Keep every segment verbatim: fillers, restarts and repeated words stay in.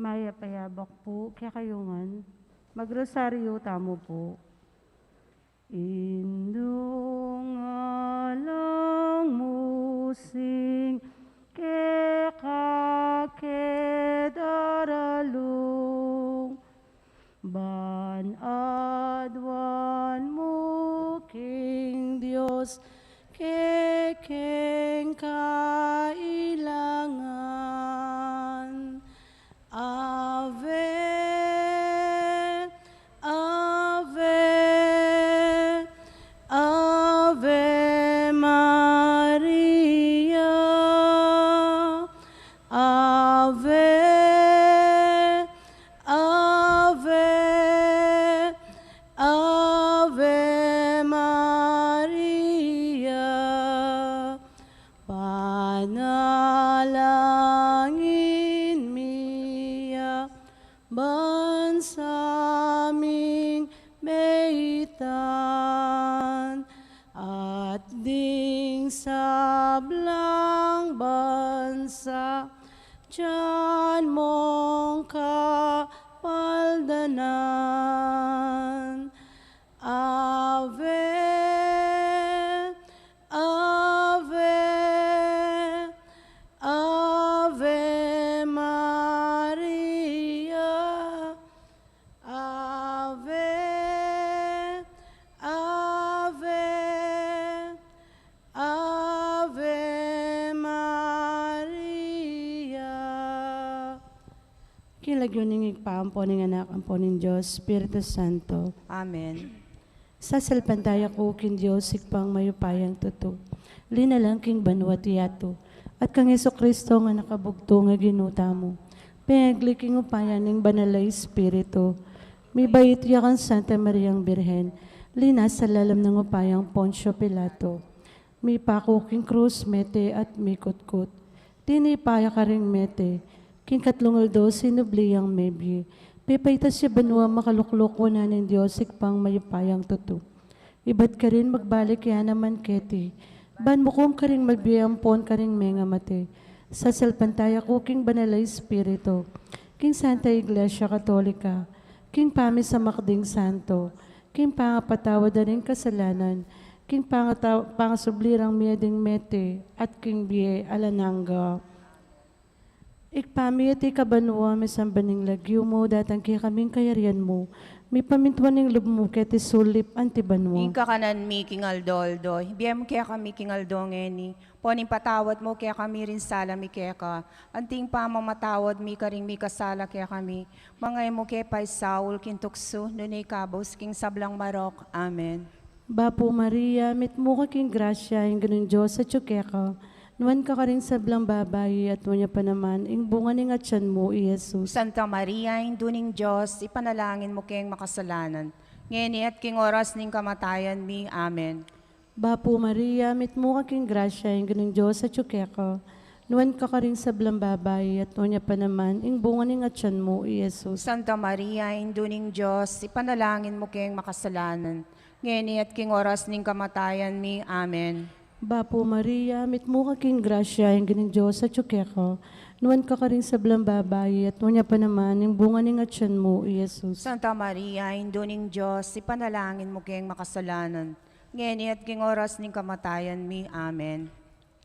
Mayap a yabak pu kekayu ngan. Magrosaryo tamu pu. Indung alang musing keka ke daralung, ban aduan mu king Dios kekeng kailangan. Ave, Ave, Ave Maria. Ave, Ave, Ave Maria. Panalangin mi ya ban sa ming meitan, at ding sablang bansa dian mong kapaldanan. Ave, Ave, Ave Maria. Ave, Ave, Ave Maria. King lagyu ning Ibpa, ampo ning Anak, ampo ning Dios Espiritu Santo. Amen. Sasalpantaya ku king Dios, Ibpang mayupayang tutu, linalang king banua at yatu, at kang Jesucristo a Anak a bugtung a Ginu tamu, pengagli king upaya ning Banal a Espiritu, mibait ya kang Santa Mariang Birhen, linasa lalam ning upayang Poncio Pilato, mipaku king krus, mete at mikutkut. Tinipa ya karing mete, king katlung aldo sinubli yang mebie. Pepaitas ya banua, makalukluk wanan ning Dios Ibpang mayupayang tutu. Ibat karin magbalik ya naman keti, ban mukum karing mabie ampon karing mengamate. Sasalpantaya ku king Banal a Espiritu, king Santa Iglesia Katolika, king pamisamak ding santo, king pangapatawad da ring kasalanan, king pangata-, pangasubli rang mie ding mete, at king bie alang angga. Ibpa mi, atiu ka banua, misamban ing lagyu mu, datang kekami ing kayarian mu, mipamintuan ing lub mu keti sulip anti banua. Ing kakanan mi king aldo-aldo ibie mu kekami king aldo ngeni, ampon ipatawad mu kekami ring sala mi keka, anti ing pamamatawad mi karing mikasala kekami, manga e mu ke paisaul king tuksu, nune ikabus king sablang marok. Amen. Bapu Maria, mitmu ka king grasya, ing Ginung Dios atyu keka, nuan ka karing sablang babai, at nuan ya pa naman ing bunga ning atyan mu, i Jesus. Santa Maria, Indu ning Dios, ipanalangin mu keng makasalanan, ngeni at king oras ning kamatayan mi. Amen. Bapu Maria, mitmu ka king grasya, ing Ginung Dios atyu keka, nuan ka karing sablang babai, at nuan ya pa naman ing bunga ning atyan mu, i Jesus. Santa Maria, Indu ning Dios, ipanalangin mu keng makasalanan, ngeni at king oras ning kamatayan mi. Amen. Bapu Maria, mitmu ka king grasya, ing Ginung Dios atyu keka, nuan ka karing sablang babai, at nuan ya pa naman ing bunga ning atyan mu, i Jesus. Santa Maria, Indu ning Dios, ipanalangin mu keng makasalanan, ngeni at king oras ning kamatayan mi. Amen.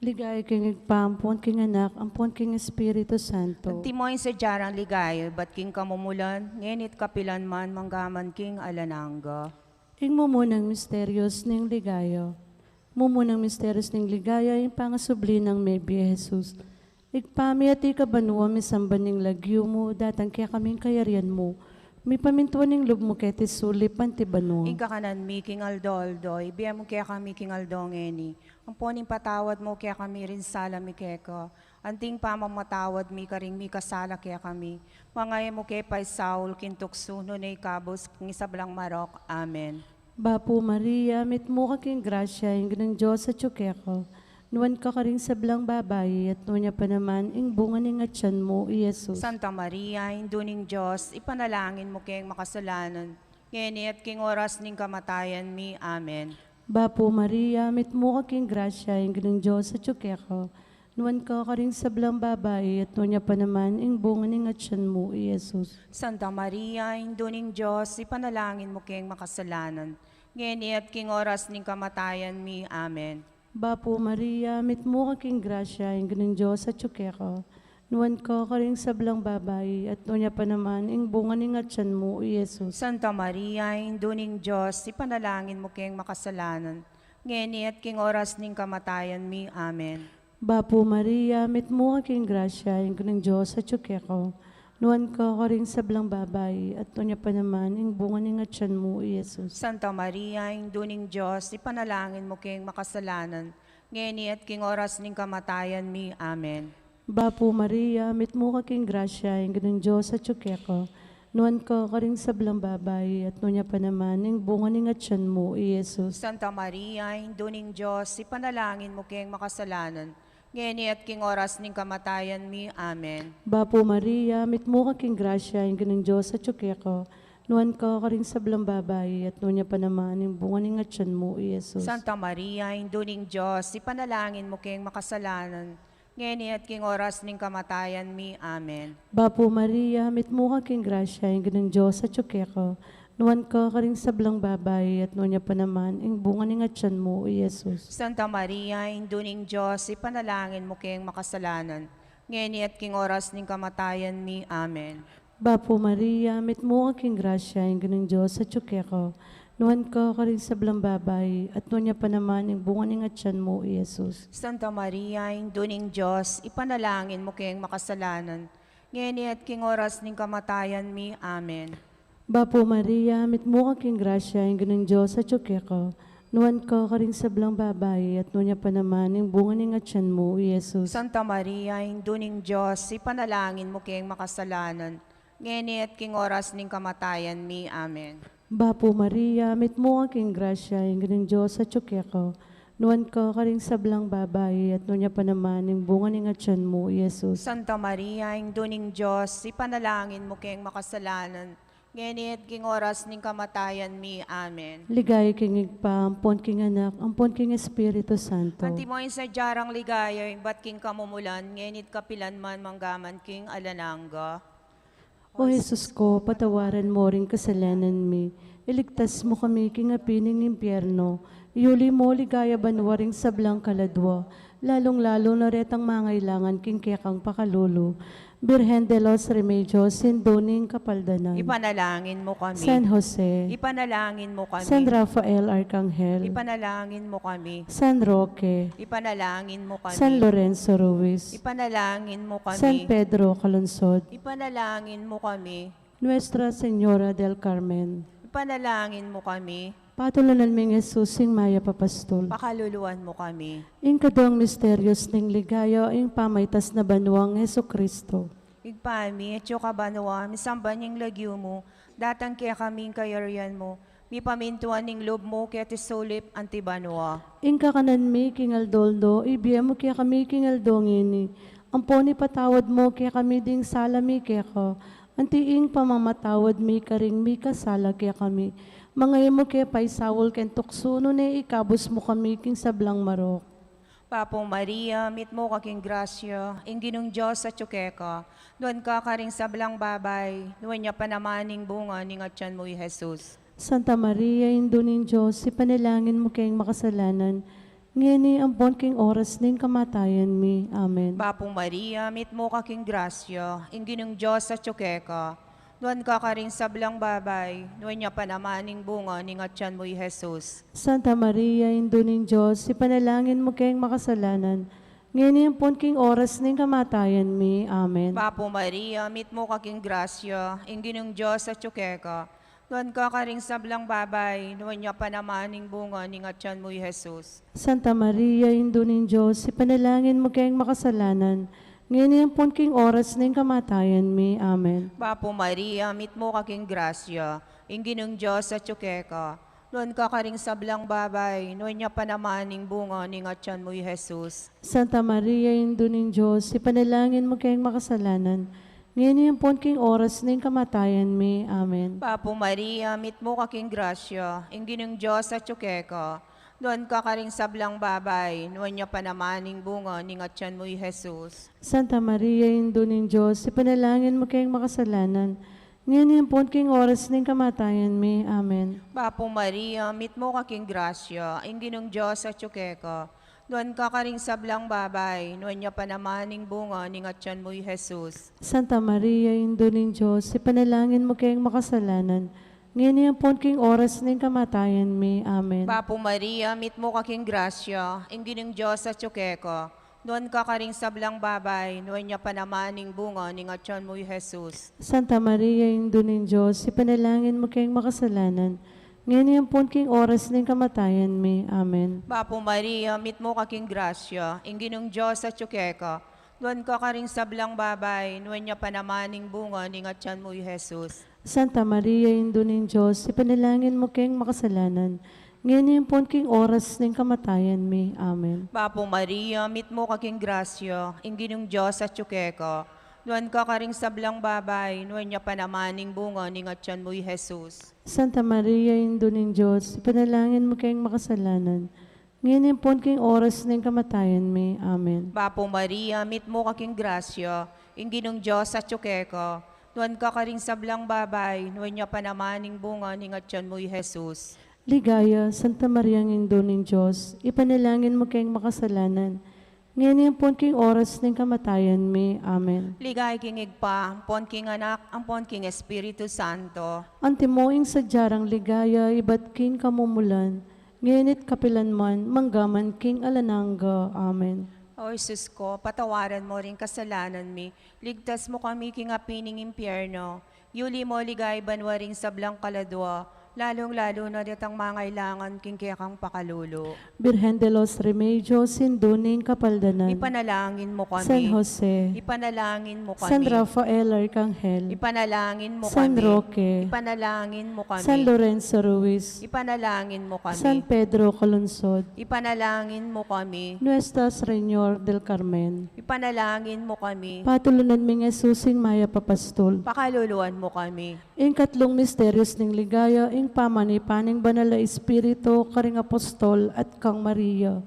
Ligaya king Ibpa, ampon king Anak, ampon king Espiritu Santo. Antimo ing sadya rang ligaya, ibat king kamumulan, ngeni at kapilan man, manggaman king alang angga. Ing mumunang misterios ning ligaya. Mumunang misterios ning ligaya, ing pangasubli nang mebie Jesus. Ibpa mi, atiu ka banua, misamban ing lagyu mu, datang kekami ing kayarian mu, mipamintuan ing lub mu keti sulip anti banua. Ing kakanan mi king aldo-aldo ibie mu kekami king aldo ngeni, ampon ipatawad mu kekami ring sala mi keka, anti ing pamamatawad mi karing mikasala kekami, manga e mu ke paisaul king tuksu, nune ikabus king sablang marok. Amen. Bapu Maria, mitmu ka king grasya, ing Ginung Dios atyu keka, nuan ka karing sablang babai, at nuan ya pa naman ing bunga ning atyan mu, i Jesus. Santa Maria, Indu ning Dios, ipanalangin mu keng makasalanan, ngeni at king oras ning kamatayan mi. Amen. Bapu Maria, mitmu ka king grasya, ing Ginung Dios atyu keka, Nuan ka karing sablang babai, at nuan ya pa naman ing bunga ning atyan mu, i Jesus. Santa Maria, Indu ning Dios, ipanalangin mu keng makasalanan, ngeni at king oras ning kamatayan mi. Amen. Bapu Maria, mitmu ka king grasya, ing Ginung Dios atyu keka. Nuan ka karing sablang babai, at nuan ya pa naman ing bunga ning atyan mu, i Jesus. Santa Maria, Indu ning Dios, ipanalangin mu keng makasalanan, ngeni at king oras ning kamatayan mi. Amen. Bapu Maria, mitmu ka king grasya, ing Ginung Dios atyu keka. Nuan ka karing sablang babai, at nuan ya pa naman ing bunga ning atyan mu, i Jesus. Santa Maria, Indu ning Dios, ipanalangin mu keng makasalanan, ngeni at king oras ning kamatayan mi. Amen. Bapu Maria, mitmu ka king grasya, ing Ginung Dios atyu keka. Nuan ka karing sablang babai, at nuan ya pa naman ing bunga ning atyan mu, i Jesus. Santa Maria, Indu ning Dios, ipanalangin mu keng makasalanan, ngeni at king oras ning kamatayan mi. Amen. Bapu Maria, mitmu ka king grasya, ing Ginung Dios atyu keka. Nuan ka karing sablang babai, at nuan ya pa naman ing bunga ning atyan mu, i Jesus. Santa Maria, Indu ning Dios, ipanalangin mu keng makasalanan, ngeni at king oras ning kamatayan mi. Amen. Bapu Maria, mitmu ka king grasya, ing Ginung Dios atyu keka. Nuan ka karing sablang babai, at nuan ya pa naman ing bunga ning atyan mu, i Jesus. Santa Maria, Indu ning Dios, ipanalangin mu keng makasalanan, ngeni at king oras ning kamatayan mi. Amen. Bapu Maria, mitmu ka king grasya, ing Ginung Dios atyu keka. Nuan ka karing sablang babai, at nuan ya pa naman ing bunga ning atyan mu, i Jesus. Santa Maria, Indu ning Dios, ipanalangin mu keng makasalanan, ngeni at king oras ning kamatayan mi. Amen. Bapu Maria, mitmu ka king grasya, ing Ginung Dios atyu keka. Nuan ka karing sablang babai, at nuan ya pa naman ing bunga ning atyan mu, i Jesus. Santa Maria, Indu ning Dios, ipanalangin mu keng makasalanan, ngeni at king oras ning kamatayan mi. Amen. Bapu Maria, mitmu ka king grasya, ing Ginung Dios atyu keka. Nuan ka karing sablang babai, at nuan ya pa naman ing bunga ning atyan mu, i Jesus. Santa Maria, Indu ning Dios, ipanalangin mu keng makasalanan, ngeni at king oras ning kamatayan mi. Amen. Ligaya king Ibpa, ampon king Anak, ampon king Espiritu Santo. Antimo ing sadya rang ligaya, ibat king kamumulan, ngeni at kapilan man, mangga man king alang angga. O Jesus ko, patawaran mo ring kasalanan mi, iligtas mo kami king api ning impyerno, iuli mo king ligaya banua ring sablang kaladua, lalung-lalu na retang mangailangan king kekang pakalulu. Birhen de los Remedios, Indu ning Kapaldanan. Ipanalangin mo kami. San Jose. Ipanalangin mo kami. San Rafael Arcangel. Ipanalangin mo kami. San Roque. Ipanalangin mo kami. San Lorenzo Ruiz. Ipanalangin mo kami. San Pedro Calungsod. Ipanalangin mo kami. Nuestra Señora del Carmen. Ipanalangin mo kami. Patulunan ming Jesus, ing mayap a pastul. Pakaluluan mo kami. Ing kaduang misterios ning ligaya, ing pamaitas na banuang Jesucristo. Ibpa mi, atsu ka banua, misamban ya ing lagyu mu, datang kekami ing kayarian mu, mipamintuan ing lub mu keti sulip anti banua. Ing kakanan mi king aldo-aldo, ibie mu kekami king aldo ngeni, ampon ipatawad mu kekami ding sala mi keka, anti ing pamamatawad mi karing mikasala kekami. Manga e mu ke paisaul king tuksu, nune ikabus mu kami king sablang marok. Bapu Maria, mitmu ka king grasya, ing Ginung Dios atyu keka. Nuan ka karing sablang babai, nuan ya pa naman ing bunga ning atyan mu, i Jesus. Santa Maria, Indu ning Dios, ipanalangin mu keng makasalanan, ngeni ampon king oras ning kamatayan mi. Amen. Bapu Maria, mitmu ka king grasya, ing Ginung Dios atyu keka. Nuan ka karing sablang babai, nuan ya pa naman ing bunga ning atyan mu, i Jesus. Santa Maria, Indu ning Dios, ipanalangin mu keng makasalanan, ngeni ampon king oras ning kamatayan mi. Amen. Bapu Maria, mitmu ka king grasya, ing Ginung Dios atyu keka. Nuan ka karing sablang babai, nuan ya pa naman ing bunga ning atyan mu, i Jesus. Santa Maria, Indu ning Dios, ipanalangin mu keng makasalanan, ngeni ampon king oras ning kamatayan mi. Amen. Bapu Maria, mitmu ka king grasya, ing Ginung Dios atyu keka. Nuan ka karing sablang babai, nuan ya pa naman ing bunga ning atyan mu, i Jesus. Santa Maria, Indu ning Dios, ipanalangin mu keng makasalanan, ngeni ampon king oras ning kamatayan mi. Amen. Bapu Maria, mitmu ka king grasya, ing Ginung Dios atyu keka. Nuan ka karing sablang babai, nuan ya pa naman ing bunga ning atyan mu, i Jesus. Santa Maria, Indu ning Dios, ipanalangin mu keng makasalanan, ngeni ampon king oras ning kamatayan mi. Amen. Bapu Maria, mitmu ka king grasya, ing Ginung Dios atyu keka. Nuan ka karing sablang babai, nuan ya pa naman ing bunga ning atyan mu, i Jesus. Santa Maria, Indu ning Dios, ipanalangin mu keng makasalanan, ngeni ampon king oras ning kamatayan mi. Amen. Bapu Maria, mitmu ka king grasya, ing Ginung Dios atyu keka. Nuan ka karing sablang babai, nuan ya pa naman ing bunga ning atyan mu, i Jesus. Santa Maria, Indu ning Dios, ipanalangin mu keng makasalanan, ngeni ampon king oras ning kamatayan mi. Amen. Bapu Maria, mitmu ka king grasya, ing Ginung Dios atyu keka. Nuan ka karing sablang babai, nuan ya pa naman ing bunga ning atyan mu, i Jesus. Santa Maria, Indu ning Dios, ipanalangin mu keng makasalanan, ngeni ampon king oras ning kamatayan mi. Amen. Bapu Maria, mitmu ka king grasya, ing Ginung Dios atyu keka. Nuan ka karing sablang babai, nuan ya pa naman ing bunga ning atyan mu, i Jesus. Santa Maria, Indu ning Dios, ipanalangin mu keng makasalanan, ngeni ampon king oras ning kamatayan mi. Amen. Bapu Maria, mitmu ka king grasya, ing Ginung Dios atyu keka. Nuan ka karing sablang babai, nuan ya pa naman ing bunga ning atyan mu, i Jesus. Ligaya, Santa Maria, Indu ning Dios, ipanalangin mu keng makasalanan, ngeni ampon king oras ning kamatayan mi. Amen. Ligaya king Ibpa, ampon king Anak, ampon king Espiritu Santo. Antimo ing sadya rang ligaya ibat king kamumulan, ngeni't kapilan man, manggaman king alang angga. Amen. O Jesus ko, patawaran mu ring kasalanan mi, ligtas mu kami king api ning impyerno, yuli mu king banua ring sablang kaladua, lalung-lalu na detang mangailangan king kekang pakalulu. Birhen de los Remedios, Indu ning Kapaldanan. Ipanalangin mu kami. San Jose. Ipanalangin mu kami. San Rafael Arcangel. Ipanalangin mu San kami. Roque. Ipanalangin mu kami. San Lorenzo Ruiz. Ipanalangin mu kami. San Pedro Calungsod. Ipanalangin mu kami. Nuestra Señor del Carmen. Ipanalangin mu kami. Patulunan ming Jesus ing mayap a pastul. Pakaluluan mu kami. Ing katlung misterios ning ligaya, ing pamanipa ning Banal a Espiritu karing apostol at kang Maria.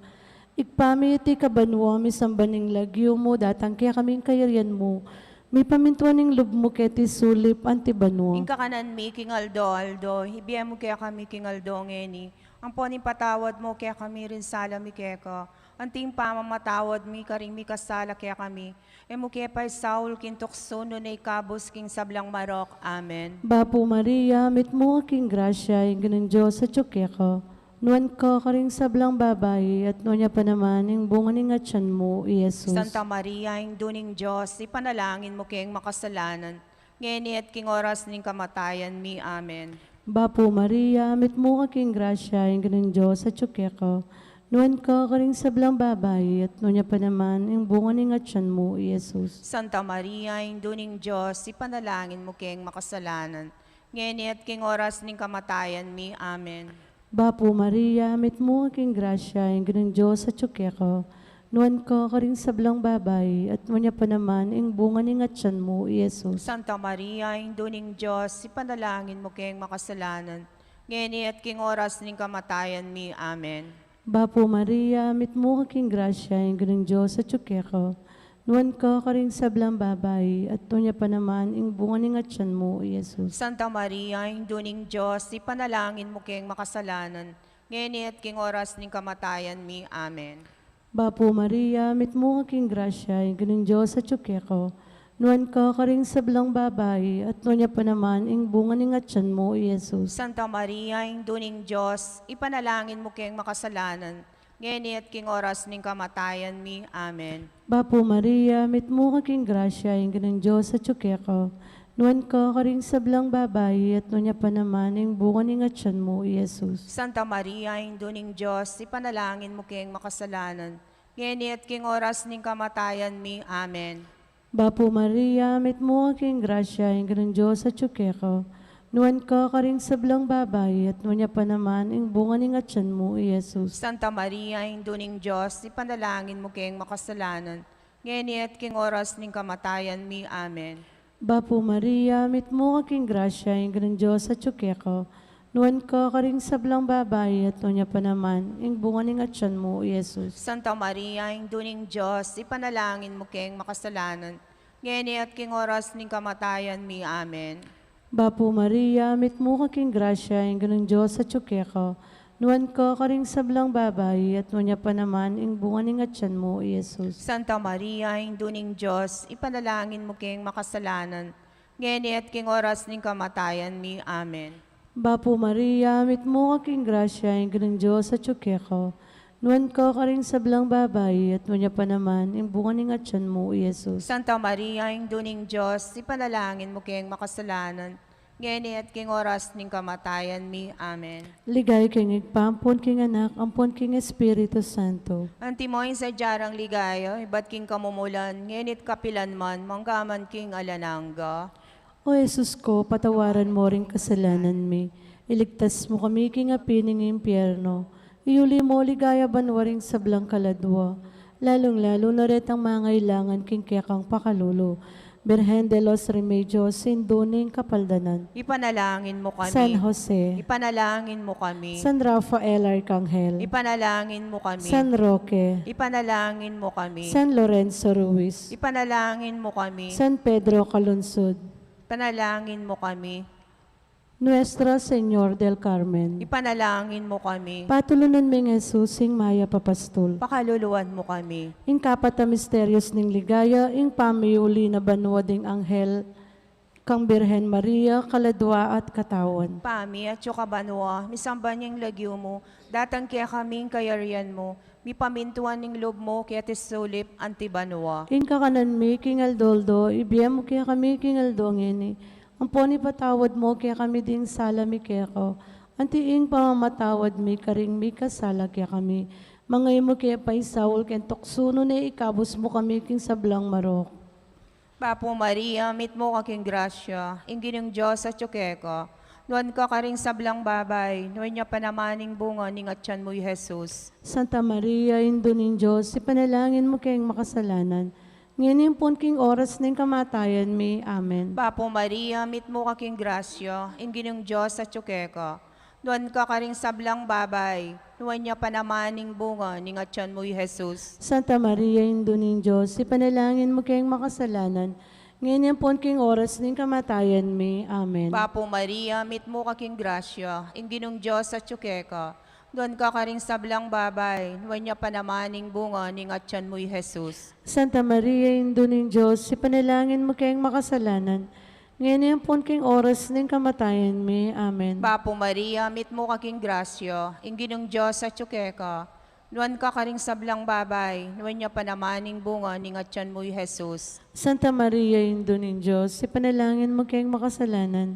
Ibpa mi, atiu ka banua, misamban ing lagyu mu, datang kekami ing kayarian mu, mipamintuan ing lub mu keti sulip anti banua. Ing kakanan mi king aldo-aldo, ibie mu kekami king aldo ngeni, ampon ipatawad mu kekami ring sala mi keka, anti ing pamamatawad mi karing mikasala kekami, e mu ke paisaul king tuksu, nune ikabus king sablang marok. Amen. Bapu Maria, mitmu ka king grasya, ing Ginung Dios atyu keka. Nuan ka karing sablang babai, at nuan ya pa naman ing bunga ning atyan mu, i Jesus. Santa Maria, Indu ning Dios, ipanalangin mu keng makasalanan, ngeni at king oras ning kamatayan mi. Amen. Bapu Maria, mitmu ka king grasya, ing Ginung Dios atyu keka. Nuan ka karing sablang babai, at nuan ya pa naman ing bunga ning atyan mu, i Jesus. Santa Maria, Indu ning Dios, ipanalangin mu keng makasalanan, ngeni at king oras ning kamatayan mi. Amen. Bapu Maria, mitmu ka king grasya, ing Ginung Dios atyu keka. Nuan ka karing sablang babai, at nuan ya pa naman ing bunga ning atyan mu, i Jesus. Santa Maria, Indu ning Dios, ipanalangin mu keng makasalanan, ngeni at king oras ning kamatayan mi. Amen. Bapu Maria, mitmu ka king grasya, ing Ginung Dios atyu keka. Nuan ka karing sablang babai, at nuan ya pa naman ing bunga ning atyan mu, i Jesus. Santa Maria, Indu ning Dios, ipanalangin mu keng makasalanan, ngeni at king oras ning kamatayan mi. Amen. Bapu Maria, mitmu ka king grasya, ing Ginung Dios atyu keka. Nuan ka karing sablang babai, at nuan ya pa naman ing bunga ning atyan mu, i Jesus. Santa Maria, Indu ning Dios, ipanalangin mu keng makasalanan, ngeni at king oras ning kamatayan mi. Amen. Bapu Maria, mitmu ka king grasya, ing Ginung Dios atyu keka. Nuan ka karing sablang babai, at nuan ya pa naman ing bunga ning atyan mu, i Jesus. Santa Maria, Indu ning Dios, ipanalangin mu keng makasalanan, ngeni at king oras ning kamatayan mi. Amen. Bapu Maria, mitmu ka king grasya, ing Ginung Dios atyu keka. Nuan ka karing sablang babai, at nuan ya pa naman ing bunga ning atyan mu, i Jesus. Santa Maria, Indu ning Dios, ipanalangin mu keng makasalanan, ngeni at king oras ning kamatayan mi. Amen. Bapu Maria, mitmu ka king grasya, ing Ginung Dios atyu keka. Nuan ka karing sablang babai, at nuan ya pa naman ing bunga ning atyan mu, i Jesus. Santa Maria, Indu ning Dios, ipanalangin mu keng makasalanan, ngeni at king oras ning kamatayan mi. Amen. Bapu Maria, mitmu ka king grasya, ing Ginung Dios atyu keka. Nuan ka karing sablang babai, at nuan ya pa naman ing bunga ning atyan mu, i Jesus. Santa Maria, Indu ning Dios, ipanalangin mu keng makasalanan, ngeni at king oras ning kamatayan mi. Amen. Bapu Maria, mitmu ka king grasya, ing Ginung Dios atyu keka. Nuan ka karing sablang babai, at nuan ya pa naman ing bunga ning atyan mu, i Jesus. Santa Maria, Indu ning Dios, ipanalangin mu keng makasalanan, ngeni at king oras ning kamatayan mi. Amen. Ligaya king Ibpa, ampon king Anak, ampon king Espiritu Santo. Antimo ing sadya rang ligaya, ibat king kamumulan, ngeni at kapilan man, mangga man king alang angga. O Jesus ko, patawaran mo ring kasalanan mi, iligtas mo kami king api ning impyerno, iyuli mo king ligaya banua ring sablang kaladua, lalung-lalu na retang mangailangan king kekang pakalulu. Birhen de los Remedios, Indu ning Kapaldanan. Ipanalangin mo kami. San Jose. Ipanalangin mo kami. San Rafael Arkanghel. Ipanalangin mo kami. San Roque. Ipanalangin mo kami. San Lorenzo Ruiz. Ipanalangin mo kami. San Pedro Calungsod. Ipanalangin mo kami. Nuestra Señor del Carmen. Ipanalangin mo kami. Patulunan ming Jesus, ing mayap a pastul. Pakaluluan mo kami. Ing kapat a misterios ning ligaya, ing pamiuli na banua ding anghel kang Birhen Maria, kaladua at katawan. Ibpa mi, atyu ka banua, misamban ya ing lagyu mu, datang kekami ing kayarian mu, mipamintuan ing lub mu keti sulip anti banua. Ing kakanan mi king aldo-aldo, ibie mu kekami king aldo ngeni, ampon ipatawad mu kekami ding sala mi keka, anti ing pamamatawad mi karing mikasala kekami. Manga e mu ke paisaul king tuksu, nune ikabus mu kami king sablang marok. Bapu Maria, mitmu ka king grasya, ing Ginung Dios atyu keka. Nuan ka karing sablang babai, nuan ya pa naman ing bunga ning atyan mu, i Jesus. Santa Maria, Indu ning Dios, ipanalangin mu keng makasalanan, ngeni ampon king oras ning kamatayan mi. Amen. Bapu Maria, mitmu ka king grasya, ing Ginung Dios atyu keka. Nuan ka karing sablang babai, nuan ya pa naman ing bunga ning atyan mu, i Jesus. Santa Maria, Indu ning Dios, ipanalangin mu keng makasalanan, ngeni ampon king oras ning kamatayan mi. Amen. Bapu Maria, mitmu ka king grasya, ing Ginung Dios atyu keka. Nuan ka karing sablang babai, nuan ya pa naman ing bunga ning atyan mu, i Jesus. Santa Maria, Indu ning Dios, ipanalangin mu keng makasalanan, ngeni ampon king oras ning kamatayan mi. Amen. Bapu Maria, mitmu ka king grasya, ing Ginung Dios atyu keka. Nuan ka karing sablang babai, nuan ya pa naman ing bunga ning atyan mu, i Jesus. Santa Maria, Indu ning Dios, ipanalangin mu keng makasalanan,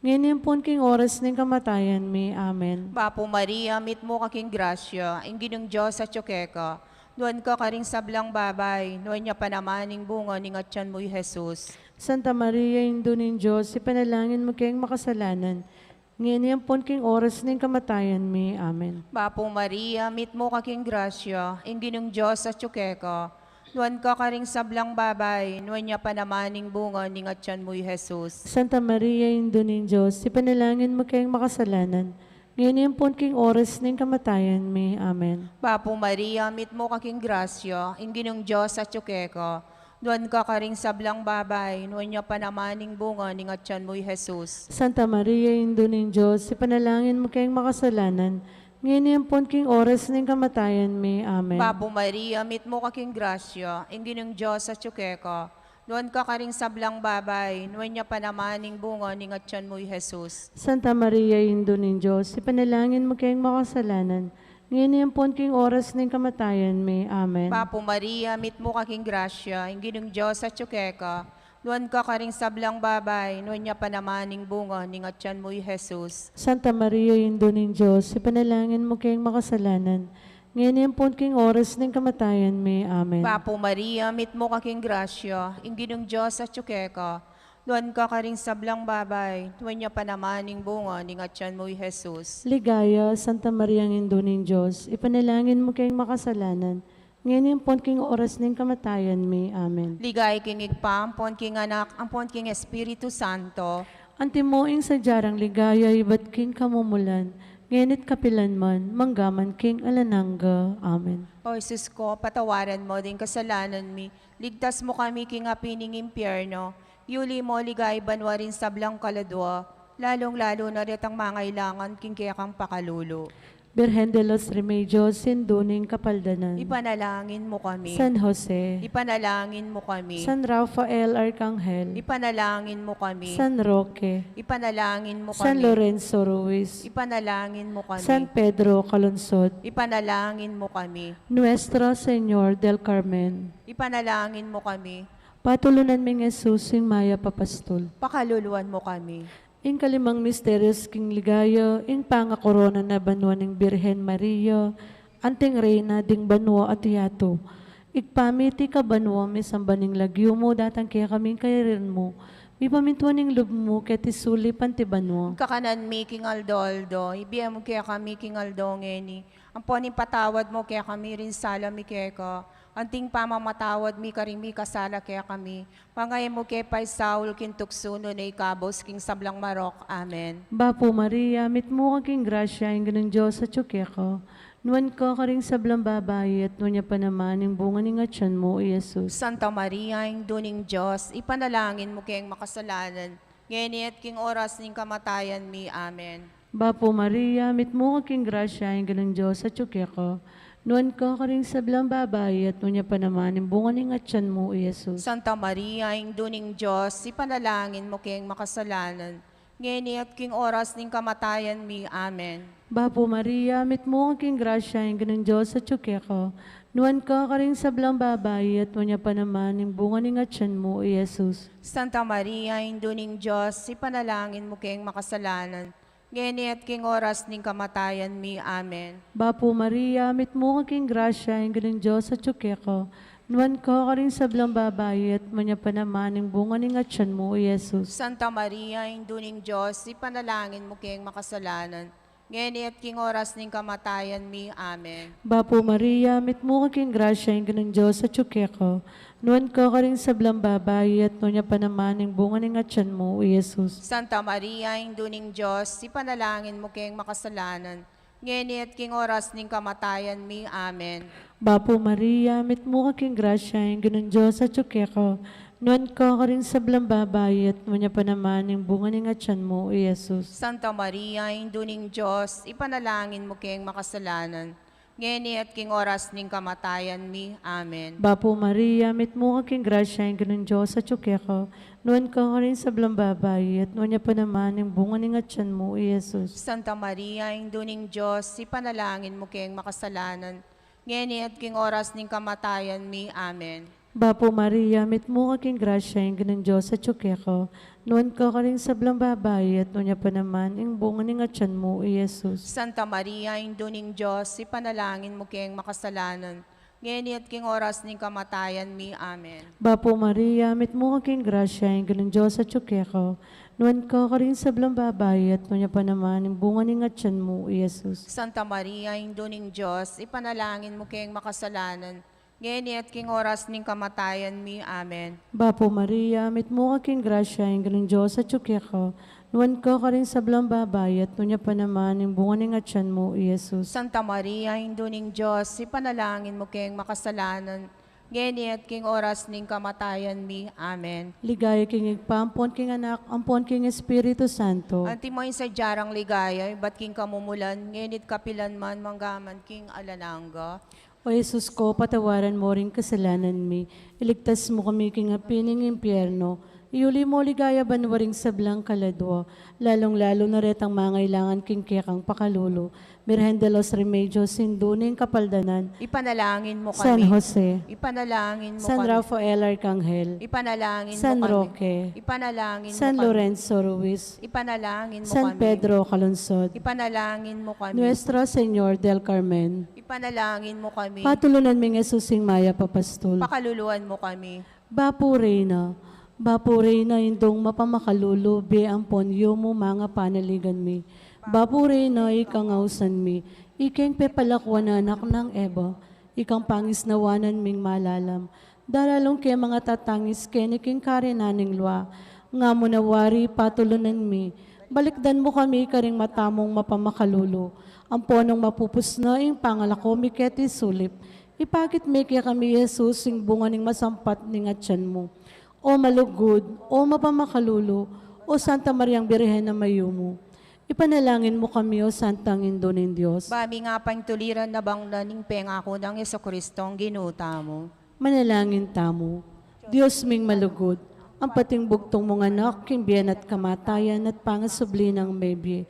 ngeni ampon king oras ning kamatayan mi. Amen. Bapu Maria, mitmu ka king grasya, ing Ginung Dios atyu keka. Nuan ka karing sablang babai, nuan ya pa naman ing bunga ning atyan mu, i Jesus. Santa Maria, Indu ning Dios, ipanalangin mu keng makasalanan, ngeni ampon king oras ning kamatayan mi. Amen. Bapu Maria, mitmu ka king grasya, ing Ginung Dios atyu keka. Nuan ka karing sablang babai, nuan ya pa naman ing bunga ning atyan mu, i Jesus. Santa Maria, Indu ning Dios, ipanalangin mu keng makasalanan, ngeni ampon king oras ning kamatayan mi. Amen. Bapu Maria, mitmu ka king grasya, ing Ginung Dios atyu keka. Nuan ka karing sablang babai, nuan ya pa naman ing bunga ning atyan mu, i Jesus. Santa Maria, Indu ning Dios, ipanalangin mu keng makasalanan, ngeni ampon king oras ning kamatayan mi. Amen. Bapu Maria, mitmu ka king grasya, ing Ginung Dios atyu keka. Nuan ka karing sablang babai, nuan ya pa naman ing bunga ning atyan mu, i Jesus. Santa Maria, Indu ning Dios, ipanalangin mu keng makasalanan, ngeni ampon king oras ning kamatayan mi. Amen. Bapu Maria, mitmu ka king grasya, ing Ginung Dios atyu keka. Nuan ka karing sablang babai, nuan ya pa naman ing bunga ning atyan mu, i Jesus. Santa Maria, Indu ning Dios, ipanalangin mu keng makasalanan, ngeni ampon king oras ning kamatayan mi. Amen. Bapu Maria, mitmu ka king grasya, ing Ginung Dios atyu keka. Nuan ka karing sablang babai, nuan ya pa naman ing bunga ning atyan mu, i Jesus. Ligaya, Santa Maria, Indu ning Dios, ipanalangin mu keng makasalanan, ngeni ampon king oras ning kamatayan mi. Amen. Ligaya king Ibpa, ampon king Anak, ampon king Espiritu Santo. Antimo ing sadya rang ligaya ibat king kamumulan, ngeni't kapilan man, manggaman king alang angga. Amen. O Jesus ko, patawaran mo ding kasalanan mi, ligtas mo kami king api ning impyerno, yuli mo ligaya banua ring sablang kaladua, lalung-lalu na retang mangailangan king kekang pakalulu. Birhen de los Remedios, Indu ning Kapaldanan. Ipanalangin mo kami. San Jose. Ipanalangin mo kami. San Rafael Arkanghel. Ipanalangin mo kami. San Roque. Ipanalangin mo kami. San Lorenzo Ruiz. Ipanalangin mo kami. San Pedro Calungsod. Ipanalangin mo kami. Nuestro Señor del Carmen. Ipanalangin mo kami. Patulunan ming Jesus, ing mayap a pastul. Pakaluluan mo kami. Ing kalimang misteryos king ligaya, ing pangakorona na banua ning Birhen Maria, anting Reyna ding banua at yatu. Ibpa mi, atiu ka banua, misamban ing lagyu mu, datang kekami ing kayarian mu, mipamintuan ing lub mu, keti sulip anti banua. Kakanan mi king aldo-aldo, ibie mu kekami king aldo ngeni, ampon ipatawad mu kekami ring sala mi keka, anting pamamatawad mi karing mikasala kekami, manga e mu ke paisaul king tuksu, nune ikabus king sablang marok. Amen. Bapu Maria, mitmu ka king grasya, ing Ginung Dios atyu keka, nuan ka karing sablang babai, at nuan ya pa naman ing bunga ning atyan mu, i Jesus. Santa Maria, Indu ning Dios, ipanalangin mu keng makasalanan, ngeni at king oras ning kamatayan mi. Amen. Bapu Maria, mitmu ka king grasya, ing Ginung Dios atyu keka, nuan ka karing sablang babai, at nuan ya pa naman ing bunga ning atyan mu, i Jesus. Santa Maria, Indu ning Dios, ipanalangin mu keng makasalanan, ngeni at king oras ning kamatayan mi. Amen. Bapu Maria, mitmu ka king grasya, ing Ginung Dios atyu keka, nuan ka karing sablang babai, at nuan ya pa naman ing bunga ning atyan mu, i Jesus. Santa Maria, Indu ning Dios, ipanalangin mu keng makasalanan, ngeni at king oras ning kamatayan mi. Amen. Bapu Maria, mitmu ka king grasya, ing Ginung Dios atyu keka, nuan ka karing sablang babai, at nuan ya pa naman ing bunga ning atyan mu, i Jesus. Santa Maria, Indu ning Dios, ipanalangin mu keng makasalanan, ngeni at king oras ning kamatayan mi. Amen. Bapu Maria, mitmu ka king grasya, ing Ginung Dios atyu keka, nuan ka karing sablang babai, at nuan ya pa naman ing bunga ning atyan mu, i Jesus. Santa Maria, Indu ning Dios, ipanalangin mu keng makasalanan, ngeni at king oras ning kamatayan mi. Amen. Bapu Maria, mitmu ka king grasya, ing Ginung Dios atyu keka, nuan ka karing sablang babai, at nuan ya pa naman ing bunga ning atyan mu, i Jesus. Santa Maria, Indu ning Dios, ipanalangin mu keng makasalanan, ngeni at king oras ning kamatayan mi. Amen. Bapu Maria, mitmu ka king grasya, ing Ginung Dios atyu keka, nuan ka karing sablang babai, at nuan ya pa naman ing bunga ning atyan mu, i Jesus. Santa Maria, Indu ning Dios, ipanalangin mu keng makasalanan, ngeni at king oras ning kamatayan mi. Amen. Bapu Maria, mitmu ka king grasya, ing Ginung Dios atyu keka, nuan ka karing sablang babai, at nuan ya pa naman ing bunga ning atyan mu, i Jesus. Santa Maria, Indu ning Dios, ipanalangin mu keng makasalanan, ngeni at king oras ning kamatayan mi. Amen. Bapu Maria, mitmu ka king grasya, ing Ginung Dios atyu keka, nuan ka karing sablang babai, at nuan ya pa naman ing bunga ning atyan mu, i Jesus. Santa Maria, Indu ning Dios, ipanalangin mu keng makasalanan, ngeni at king oras ning kamatayan mi. Amen. Bapu Maria, mitmu ka king grasya, ing Ginung Dios atyu keka, nuan ka karing sablang babai, at nuan ya pa naman ing bunga ning atyan mu, i Jesus. Santa Maria, Indu ning Dios, ipanalangin mu keng makasalanan, ngeni at king oras ning kamatayan mi. Amen. Ligaya king Ibpa, ampon king Anak, ampon king Espiritu Santo. Antimo ing sadya rang ligaya, ibat king kamumulan, ngeni't kapilan man, manggaman king alang angga. O Jesus ko, patawaran mo ring kasalanan mi, iligtas mo kami king api ning impyerno, iuli mo ligaya banua ring sablang kaladua, lalung-lalu na retang mangailangan king kekang pakalulu. Birhen de los Remedios, Indu ning Kapaldanan. Ipanalangin mo kami. San Jose. Ipanalangin mo kami. San Rafael Arkanghel. Ipanalangin mo kami. San Roque. Ipanalangin mo kami. San Lorenzo Ruiz. Ipanalangin mo kami. San Pedro Calungsod. Ipanalangin mo kami. Nuestro Señor del Carmen. Ipanalangin mo kami. Patulunan ming Jesus, ing mayap a pastul. Pakaluluan mo kami. Bapu Reyna, Bapu Reyna, Indung mapamakalulu, bie ampon yumu, manga panaligan mi. Bapu Reyna, ikang ausan mi, ikeng pepalakuan a anak nang Eva, ikang pangisnawanan ming malalam, dalalung ke mangatatangis keni king karinan ning lua, Nga mu na wari, patulunan mi, balikdan mu kami karing mata mung mapamakalulu. Ampo nung mapupus na ing pangalako mi keti sulip, ipakit mi kekami i Jesus, ing bunga ning masampat ning atian mu. O malugud, o mapamakalulu, o Santa Mariang Birhen a mayumu, ipanalangin mu kami, O Santang Indu ning Dios. Ba ming apangtuliran na bang na ning pengaku nang Jesucristong Ginu tamu. Manalangin tamu. Dios ming malugud, ang pating bugtung mung Anak, king bie na at kamatayan at pangasubli nang mebie,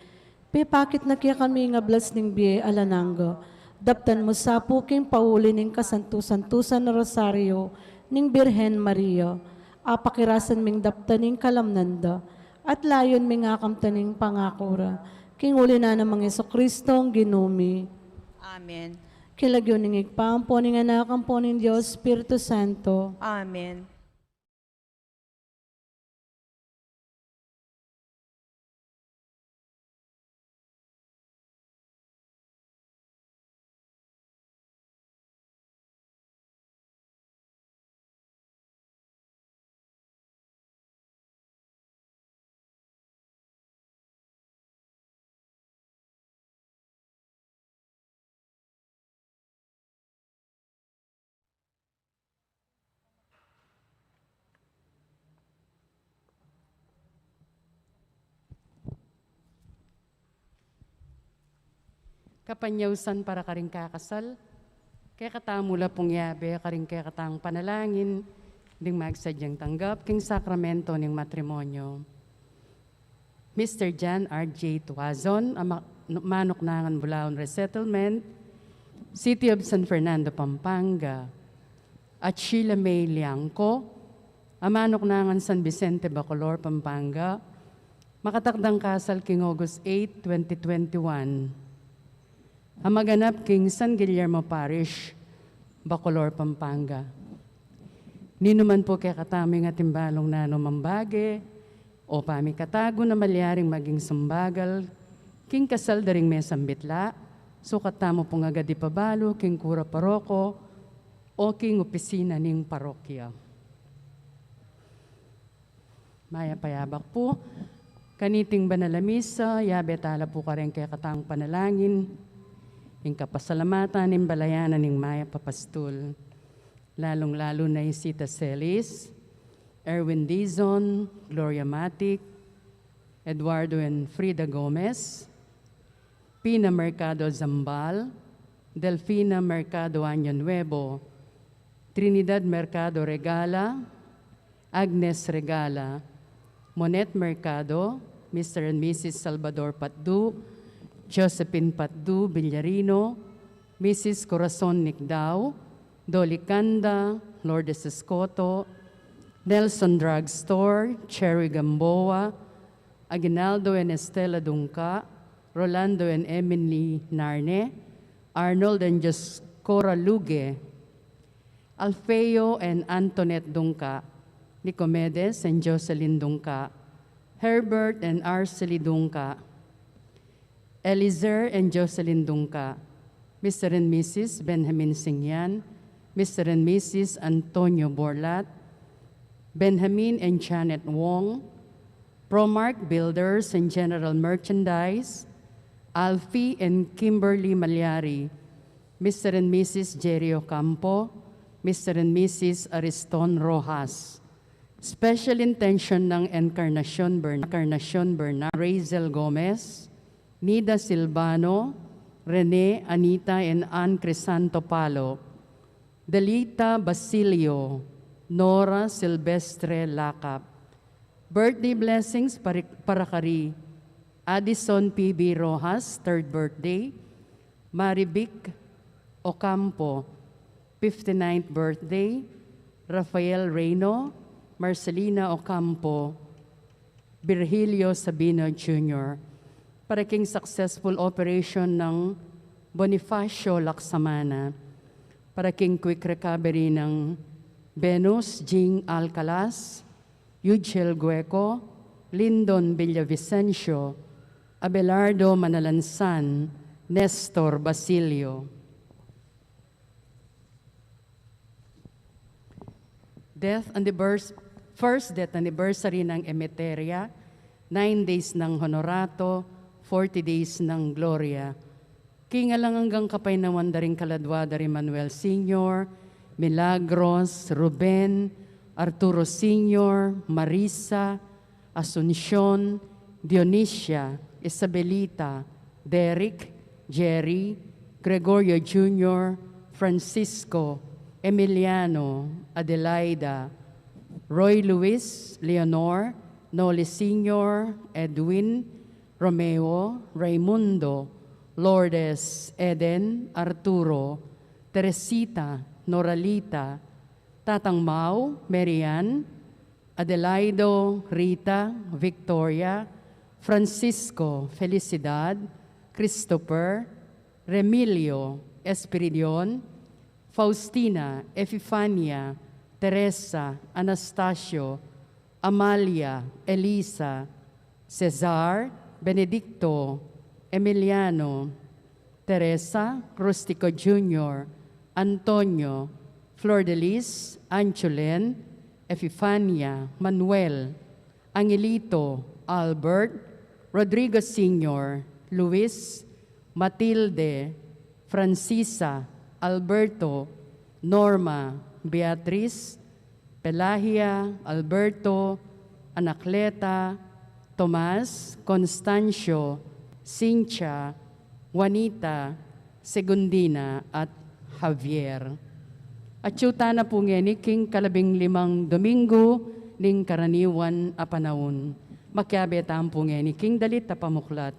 pepakit na kekami ing ablas ning bie alang angga. Daptan mu sa pu king pauli ning kasantu-santusan a Rosario ning Birhen Maria, apakirasan ming daptan ing kalamnan da, at layun ming akamtan ing pangaku ra, king uli na namang Jesucristong Ginu mi. Amen. King lagyu ning Ibpa, ampo ning Anak, ampo ning Dios Espiritu Santo. Amen. Kapanyausan para karing kakasal. Kekatamu la pung yabe karing kekatang panalangin ding magsadyang tanggap king sakramento ning matrimonyo. Mister John R J Tuazon, a ma-, Manuknangan, Bulaon Resettlement, City of San Fernando, Pampanga, at Sheila May Liangco, a Manuknangan, San Vicente, Bacolor, Pampanga, makatakdang kasal king August eight, twenty twenty-one. A maganap king San Guillermo Parish, Bacolor, Pampanga. Ninuman pu kekatamu ing atin balung nanumang bage o pamikatagun a malyaring maging sumbagal king kasal da ring mesambit la, sukat tamu pung agad ipabalu king kura paroko o king opisina ning parokya. Mayap a yabak pu. Kaniting banal a misa, yabe tala pu kareng kekatang panalangin ing kapasalamatan ning balayan ning mayap a pastul, lalung-lalu na i Sita Celis, Erwin Dizon, Gloria Matic, Eduardo and Frida Gomez, Pina Mercado Zambal, Delfina Mercado Año Nuevo, Trinidad Mercado Regala, Agnes Regala, Monet Mercado, Mister and Missus Salvador Patdu, Josephine Patdu Villarino, Missus Corazon Nicdao, Dolly Canda, Lourdes Escoto, Nelson Drugstore, Cherry Gamboa, Aguinaldo and Estela Dungca, Rolando and Emily Narne, Arnold and Joscora Luge, Alfeo and Antoinette Dungca, Nicomedes and Jocelyn Dungca, Herbert and Arcely Dungca, Elizer and Jocelyn Dungca, Mister and Missus Benjamin Singyan, Mister and Missus Antonio Borlat, Benjamin and Janet Wong, Promark Builders and General Merchandise, Alfie and Kimberly Malyari, Mister and Missus Jerry Ocampo, Mister and Missus Ariston Rojas. Special intention ng Encarnacion Bern-, Encarnacion Bernal, Razel Gomez, Nida Silvano, Rene, Anita, and Ann Crisanto Palo, Delita Basilio, Nora Silvestre Lacap. Birthday blessings pari-, para kari Addison P B Rojas, third birthday, Marivic Ocampo, fifty-ninth birthday, Rafael Reyno, Marcelina Ocampo, Virgilio Sabino Junior, para king successful operation ng Bonifacio Laksamana, para king quick recovery ng Venus Jing Alcalas, Yujel Gueco, Lindon Villavicencio, Abelardo Manalansan, Nestor Basilio. Death and the birth, First death anniversary ng Emeteria, nine days ng Honorato, forty days ng Gloria. King alang anggang kapaynawan da ring kaladwa da ri Manuel Senior, Milagros, Ruben, Arturo Senior, Marisa, Asuncion, Dionisia, Isabelita, Derek, Jerry, Gregorio Junior, Francisco, Emiliano, Adelaida, Roy Luis, Leonor, Noli Senior, Edwin, Romeo, Raimundo, Lourdes, Eden, Arturo, Teresita, Noralita, Tatang Mau, Marian, Adelaido, Rita, Victoria, Francisco, Felicidad, Christopher, Remilio, Espiridion, Faustina, Epifania, Teresa, Anastasio, Amalia, Elisa, Cesar, Benedicto, Emiliano, Teresa, Rustico Junior, Antonio, Flor de Lis, Anchulen, Epifania, Manuel, Angelito, Albert, Rodrigo Senior, Luis, Matilde, Francisa, Alberto, Norma, Beatriz, Pelagia, Alberto, Anacleta, Tomas, Constancio, Cynthia, Juanita, Segundina, at Javier. Atyu tana pu ngeni king kalabing limang Domingo ning karaniwan a panaun. Makiabe tamu pu ngeni king dalit a pamuklat.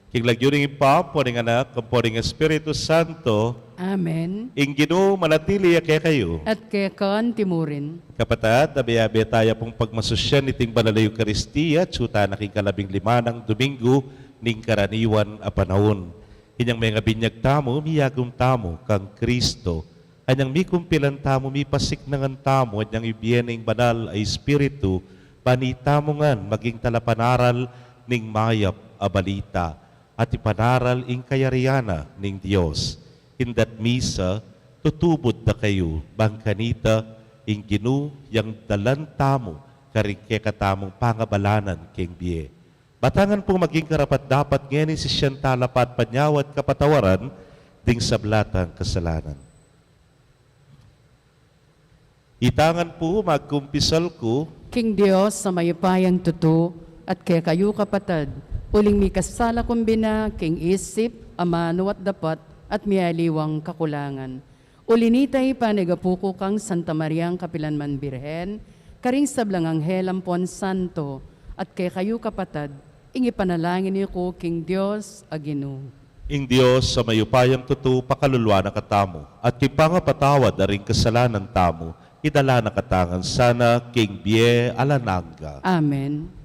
King lagyu ning Ibpa, ampo ning Anak, ampo ning Espiritu Santo. Amen. Ing Ginu manatili ya kekayu. At keka antimurin. Kapatad, abe-abe taya pung pagmasusyan iting banal a Eukaristia, atyu tana king kalabing lima nang Domingo ning karaniwan a panaun. Inyang mengabinyag tamu, miyagum tamu kang Kristo. Anyang mikumpilan tamu, mipasiknangan tamu, anyang ibie ning Banal a Espiritu, ban itamu ngan maging talapanaral ning mayap a balita, at ipanaral ing kayarian na ning Dios. Indat misa, tutubud da kayu, ban kanita, ing Ginu yang dalan tamu, karing kekatamung pangabalanan king bie. Batangan pung maging karapat-dapat ngeni sisian tala patpanyawad kapatawaran ding sabla tang kasalanan. Itangan pu, magkumpisal ku. King Dios a mayupayang tutu, at kekayu kapatad, uling mikasala ku bina king isip, amanu at dapat, at mialiwang kakulangan. Uli nita, ipanyawad ku kang Santa Mariang kapilanman Birhen, karing sablang anghel ampon santo, at kekayu kapatad, ing ipanalangin yu ku king Dios a Ginu. Ing Dios a mayupayang tutu pakaluluan na katamu, at king pangapatawad da ring kasalanan tamu, idala na katamu ngan sana king bie alang angga. Amen.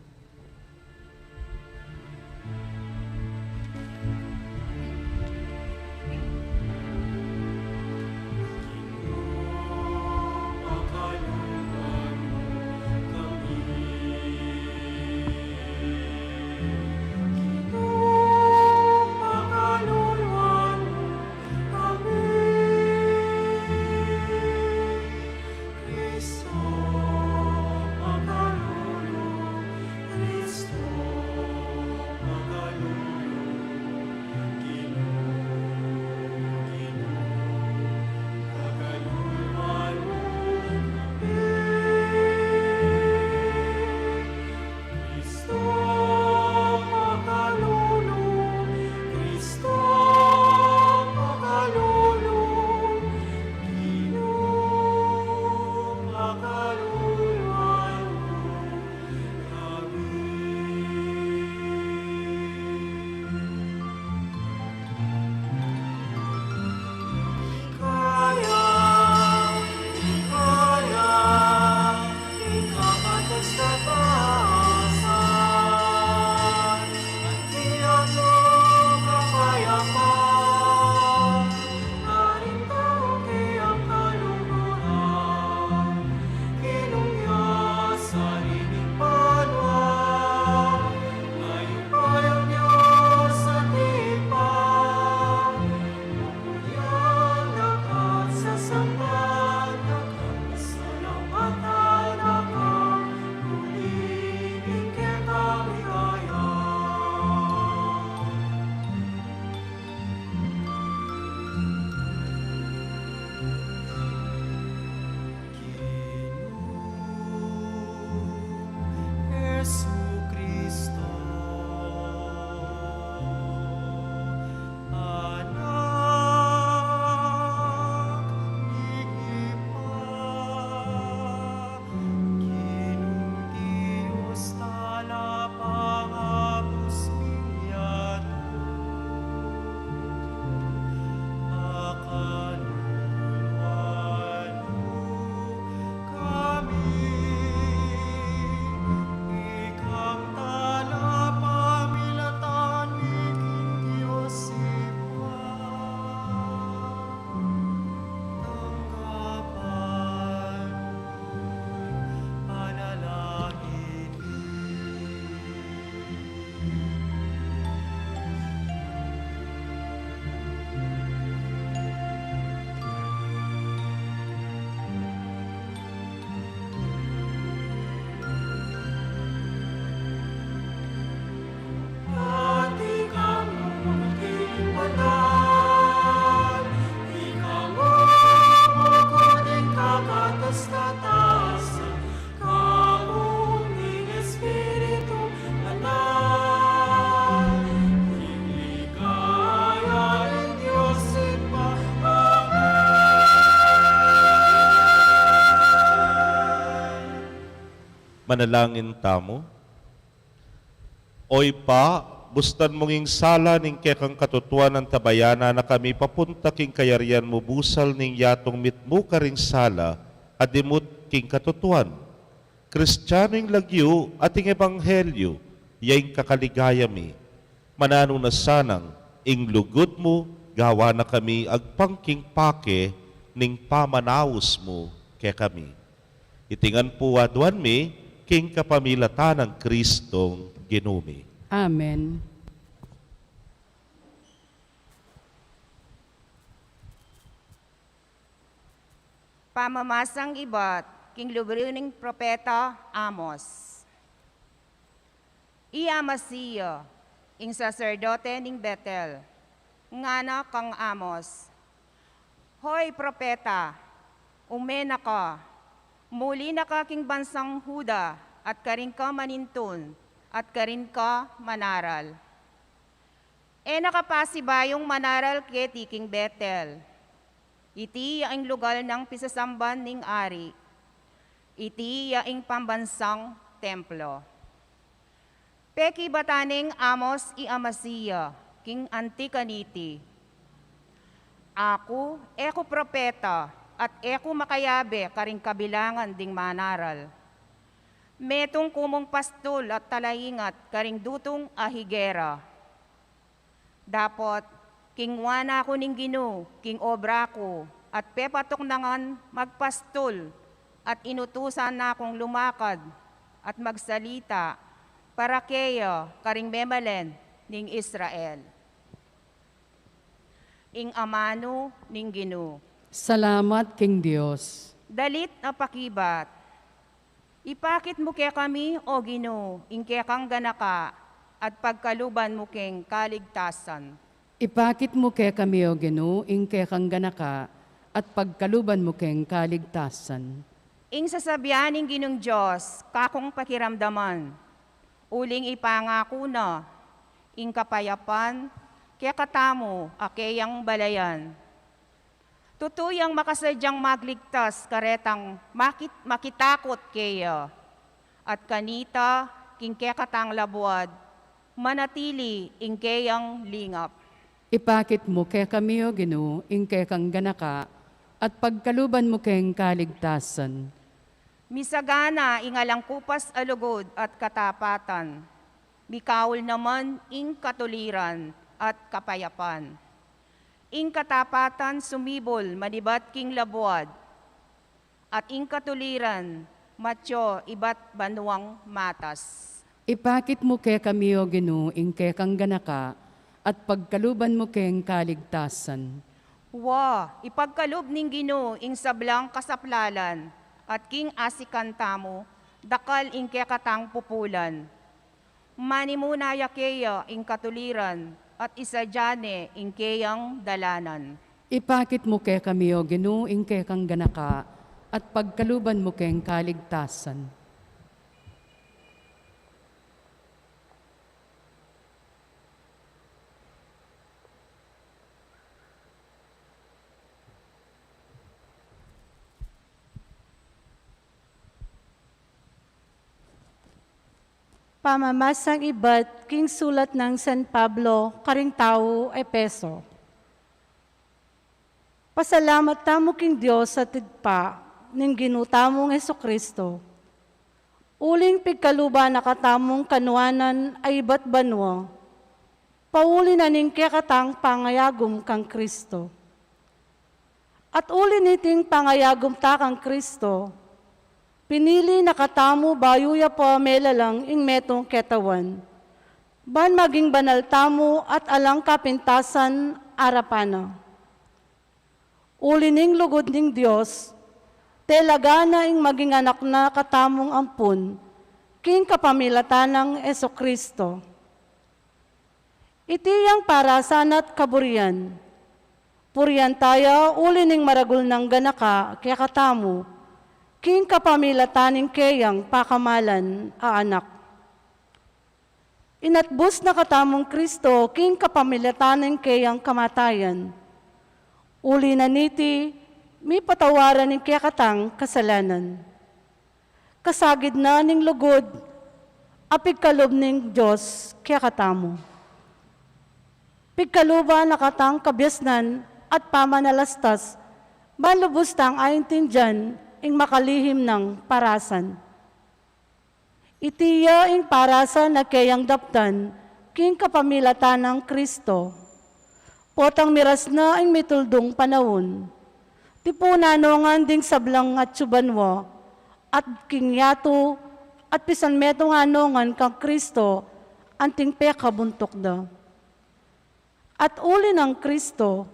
Manalangin tamu. O Ibpa, Bustan mung ing sala ning kekang katutuan, antabayanan na kami papunta king kayarian mu busal ning yatung mitmu karing sala a dimut king katutuan. Kristianu ing lagyu at ing ebanghelyu ya ing kakaligaya mi. Mananu na sanang ing lugud mu gawan na kami agpang king pake ning pamanaus mu kekami. Iti ngan pu aduan mi king kapamilatan nang Kristong Ginu mi. Amen. Pamamasang ibat king libru ning propeta Amos. I Amasia, ing saserdote ning Betel, ngana kang Amos, "Hoy propeta, ume na ka, muli na ka king bansang Juda at karin ka manintun at karin ka manaral. E na ka pasibayung manaral keti king Betel. Iti ya ing lugal nang pisasamban ning ari. Iti ya ing pambansang templo." Pekibatan neng Amos i Amasia king anti kaniti, "Aku, e ku propeta at e ku makayabe karing kabilangan ding manaral. Metung ku mung pastul at talaingat karing dutung a higera. Dapot kingwa na ku ning Ginu king obra ku, at pepatuk na ngan magpastul, at inutusan na kung lumakad at magsalita para keya karing memalen ning Israel." Ing amanu ning Ginu. Salamat king Dios. Dalit a pakibat. Ipakit mu kekami, O Ginu, ing kekang ganaka, at pagkaluban mu keng kaligtasan. Ipakit mu kekami, O Ginu, ing kekang ganaka, at pagkaluban mu keng kaligtasan. Ing sasabian ning Ginung Dios, kakung pakiramdaman, uling ipangaku na ing kapayapan kekatamu a keyang balayan. Tutu yang makasadyang magligtas karetang makit-, makitakut keya, at kanita king kekatang labuad manatili ing keyang lingap. Ipakit mu kekami, O Ginu, ing kekang ganaka, at pagkaluban mu keng kaligtasan. Misagana ing alang kupas a lugud at katapatan. Mikaul naman ing katuliran at kapayapan. Ing katapatan sumibul manibat king labuad, at ing katuliran matyo ibat banuang matas. Ipakit mu kekami, O Ginu, ing kekang ganaka, at pagkaluban mu keng kaligtasan. Wa, ipagkalub ning Ginu ing sablang kasaplalan, at king asikan tamu, dakal ing kekatang pupulan. Manimuna ya keya ing katuliran, at isadia ne ing keyang dalanan. Ipakit mu kekami, O Ginu, ing kekang ganaka, at pagkaluban mu keng kaligtasan. Pamamasang ibat king sulat nang San Pablo karing tau Efeso. Pasalamat tamu king Dios at Ibpa ning Ginu tamung Jesucristo, uling pigkaluban na katamung kanuanan a ibat banua, pauli na ning kekatang pangayagum kang Cristo. At uli niting pangayagum ta kang Cristo, pinili na katamu bayu ya pa melalang ing metung ketawan, ban maging banal tamu at alang kapintasan arapan na. Uli ning lugud ning Dios, talaga na ing maging anak na katamung ampun, king kapamilatan nang Jesucristo. Iti yang parasan at kaburian. Purian taya uli ning maragul nang ganaka kekatamu, king kapamilatan ning keyang pakamalan a Anak. Inatbus na katamung Cristo king kapamilatan ning keyang kamatayan. Uli na niti, mipatawaran ing kekatang kasalanan. Kasagid na ning lugud a pigkalub ning Dios kekatamu. Pigkaluban na katang kabiasnan at pamanalastas, ban lubus tang aintindian ing makalihim nang parasan. Iti ya ing parasan a keyang daptan king kapamilatan nang Kristo. Potang miras na ing mituldung panaun. Tipunan no ngan ding sablang atyu banua, at king yatu, at pisan metung no ngan kang Kristo, anting pekabuntuk da. At uli nang Kristo,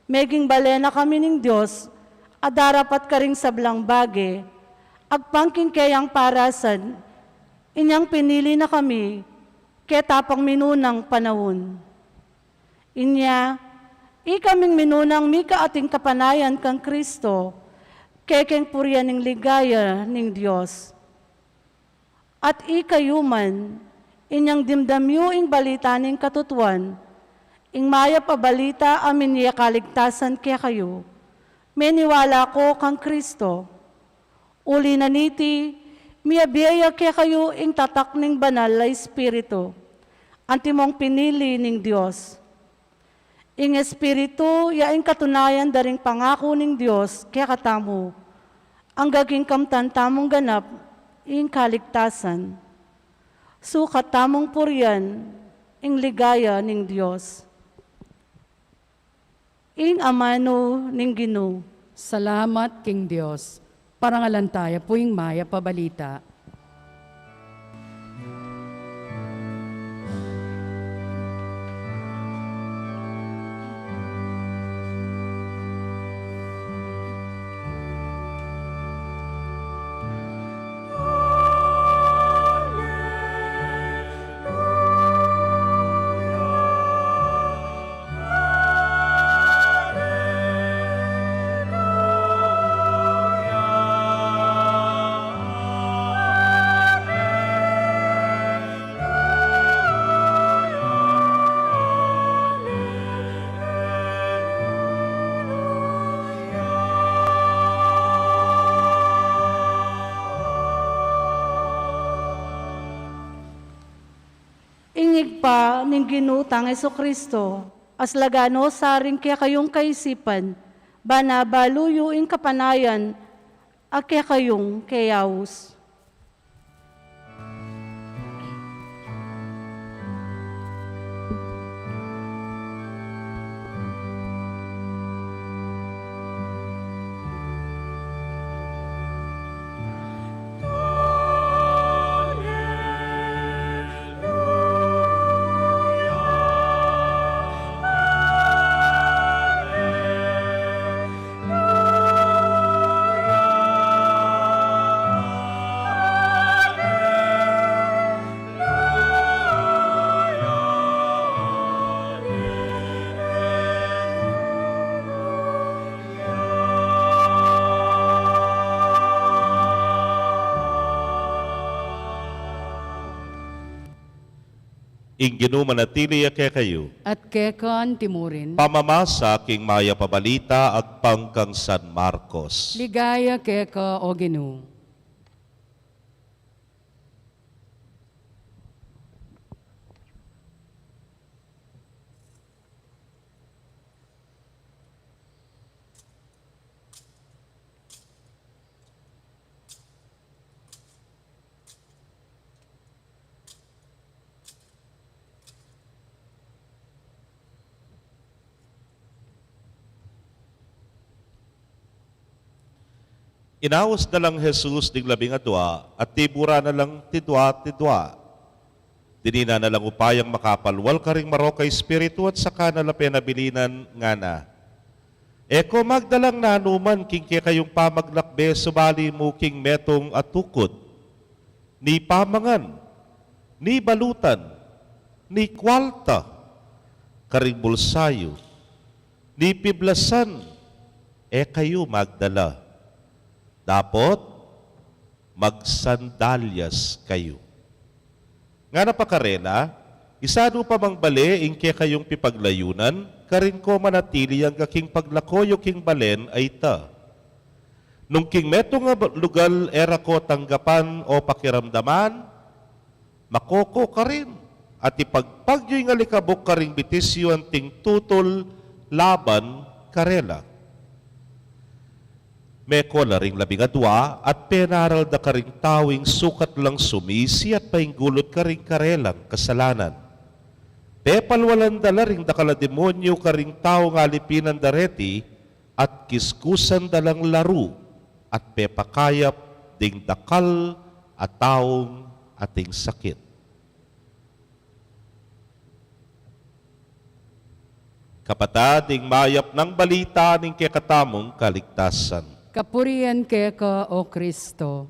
meging bale na kami ning Dios, a darapat karing sablang bage, agpang king keyang parasan, inyang pinili na kami, keta pang minunang panaun. Inya, ikaming minunang mika ating kapanayan kang Kristo, kekeng purian ning ligaya ning Dios. At ikayu man, inyang dimdam yu ing balita ning katutuan, ing mayap a balita a minie kaligtasan kekayu, meniwala ko kang Kristo. Uli na niti, miabie ya kekayu ing tatak ning Banal a Espiritu, antimong pinili ning Dios. Ing Espiritu ya ing katunayan da ring pangaku ning Dios kekatamu, anggang king kamtan tamung ganap ing kaligtasan. Sukat tamung purian ing ligaya ning Dios. Ing amanu ning Ginu. Salamat king Dios. Parangalan taya pu ing mayap a balita. Ing Ibpa ning Ginu tang Jesucristo, aslagan no sa ring kekayung kaisipan, ban abalu yu ing kapanayan a kekayung keyaus. Ing Ginu manatili ya kekayu. At keka antimurin. Pamamasa king mayap a balita agpang kang San Marcos. Ligaya keka, O Ginu. Inaus na lang Jesus ding labing adua, at tiburan na lang tidua-tidua. Dininan na lang upayang makapalwal karing marok a espiritu at saka na la penabilinan, ngana, E ko magdalang nanuman king kekayung pamaglakbe subali mu king metung a tukud, ni pamangan, ni balutan, ni kualta karing bulsa yu, ni piblasan, e kayu magdala. Dapot magsandalyas kayu. Ngana pa karela, Isanu pa mang bale ing kekayung pipaglayunan, karin ko manatili angga king paglako yu king balen a ita. Nung king metung a ba-, lugal e ra ko tanggapan o pakiramdaman, mako ko karin, at ipagpag yu ing alikabuk karing bitis yu anting tutul laban karela. Meko la ring labing adua at penaral da karing tau ing sukat lang sumisi at paingulut karing karelang kasalanan. Pepalwalan da la ring dakal a demonyu karing taung alipinan da reti at kiskusan da lang laru at pepakayap ding dakal a taung ating sakit. Kapatad, ing mayap nang balita ning kekatamung kaligtasan. Kapurian keka, O Kristo.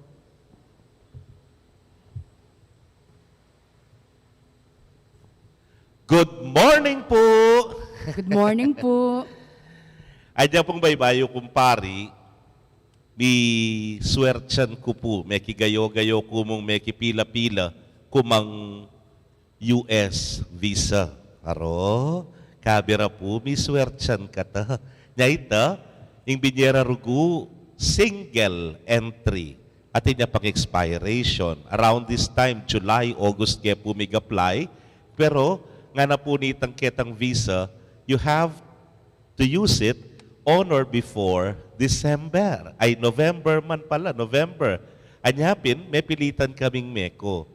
Good morning po! Good morning po. Adya pung baybayu kung pari, miswertian ku pu, mekigayo-gayo ku mung mekipila-pila ku mang U S visa. Aro, kabira pu, miswertian kata. Nya ita, ing binie ra rugu, single entry. Atin ya pang expiration. Around this time, July, August ke pu mig-apply. Pero, ngana pu nitang ketang visa, you have to use it on or before December. Ay, November man pala, November. Anya pin, mepilitan kaming meko.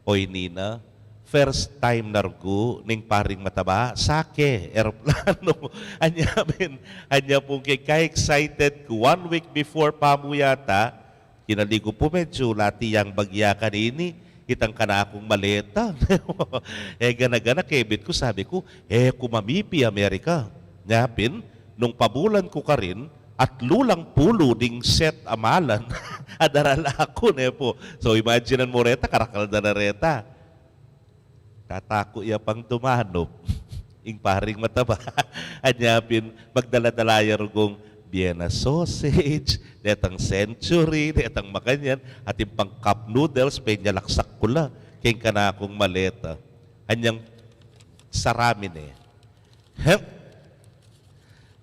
Oy, nina, first time na rugu ning paring mataba, sake, eroplano. Anya pin, anya pung keka-excited ku, one week before pa mu yata, kinaligu pu, medyu lati yang bagya kanini, itang kanakung maleta. E gana-gana, kebit ku, sabi ku, e ku mamipi Amerika. Nya pin, nung pabulan ku karin, atlu lang pulu ding set a malan a daralan ku, ne pu. So, imagine mu reta, karakal da na reta. Tataku ya pang dumanup ing paring mataba. Anya pin, magdala-dala ya rugung Vienna sausage, detang Century, detang makanyan, atin pang cup noodles, penyalaksak ku la keng kanakung maleta. Anyang sarami ne. Hep.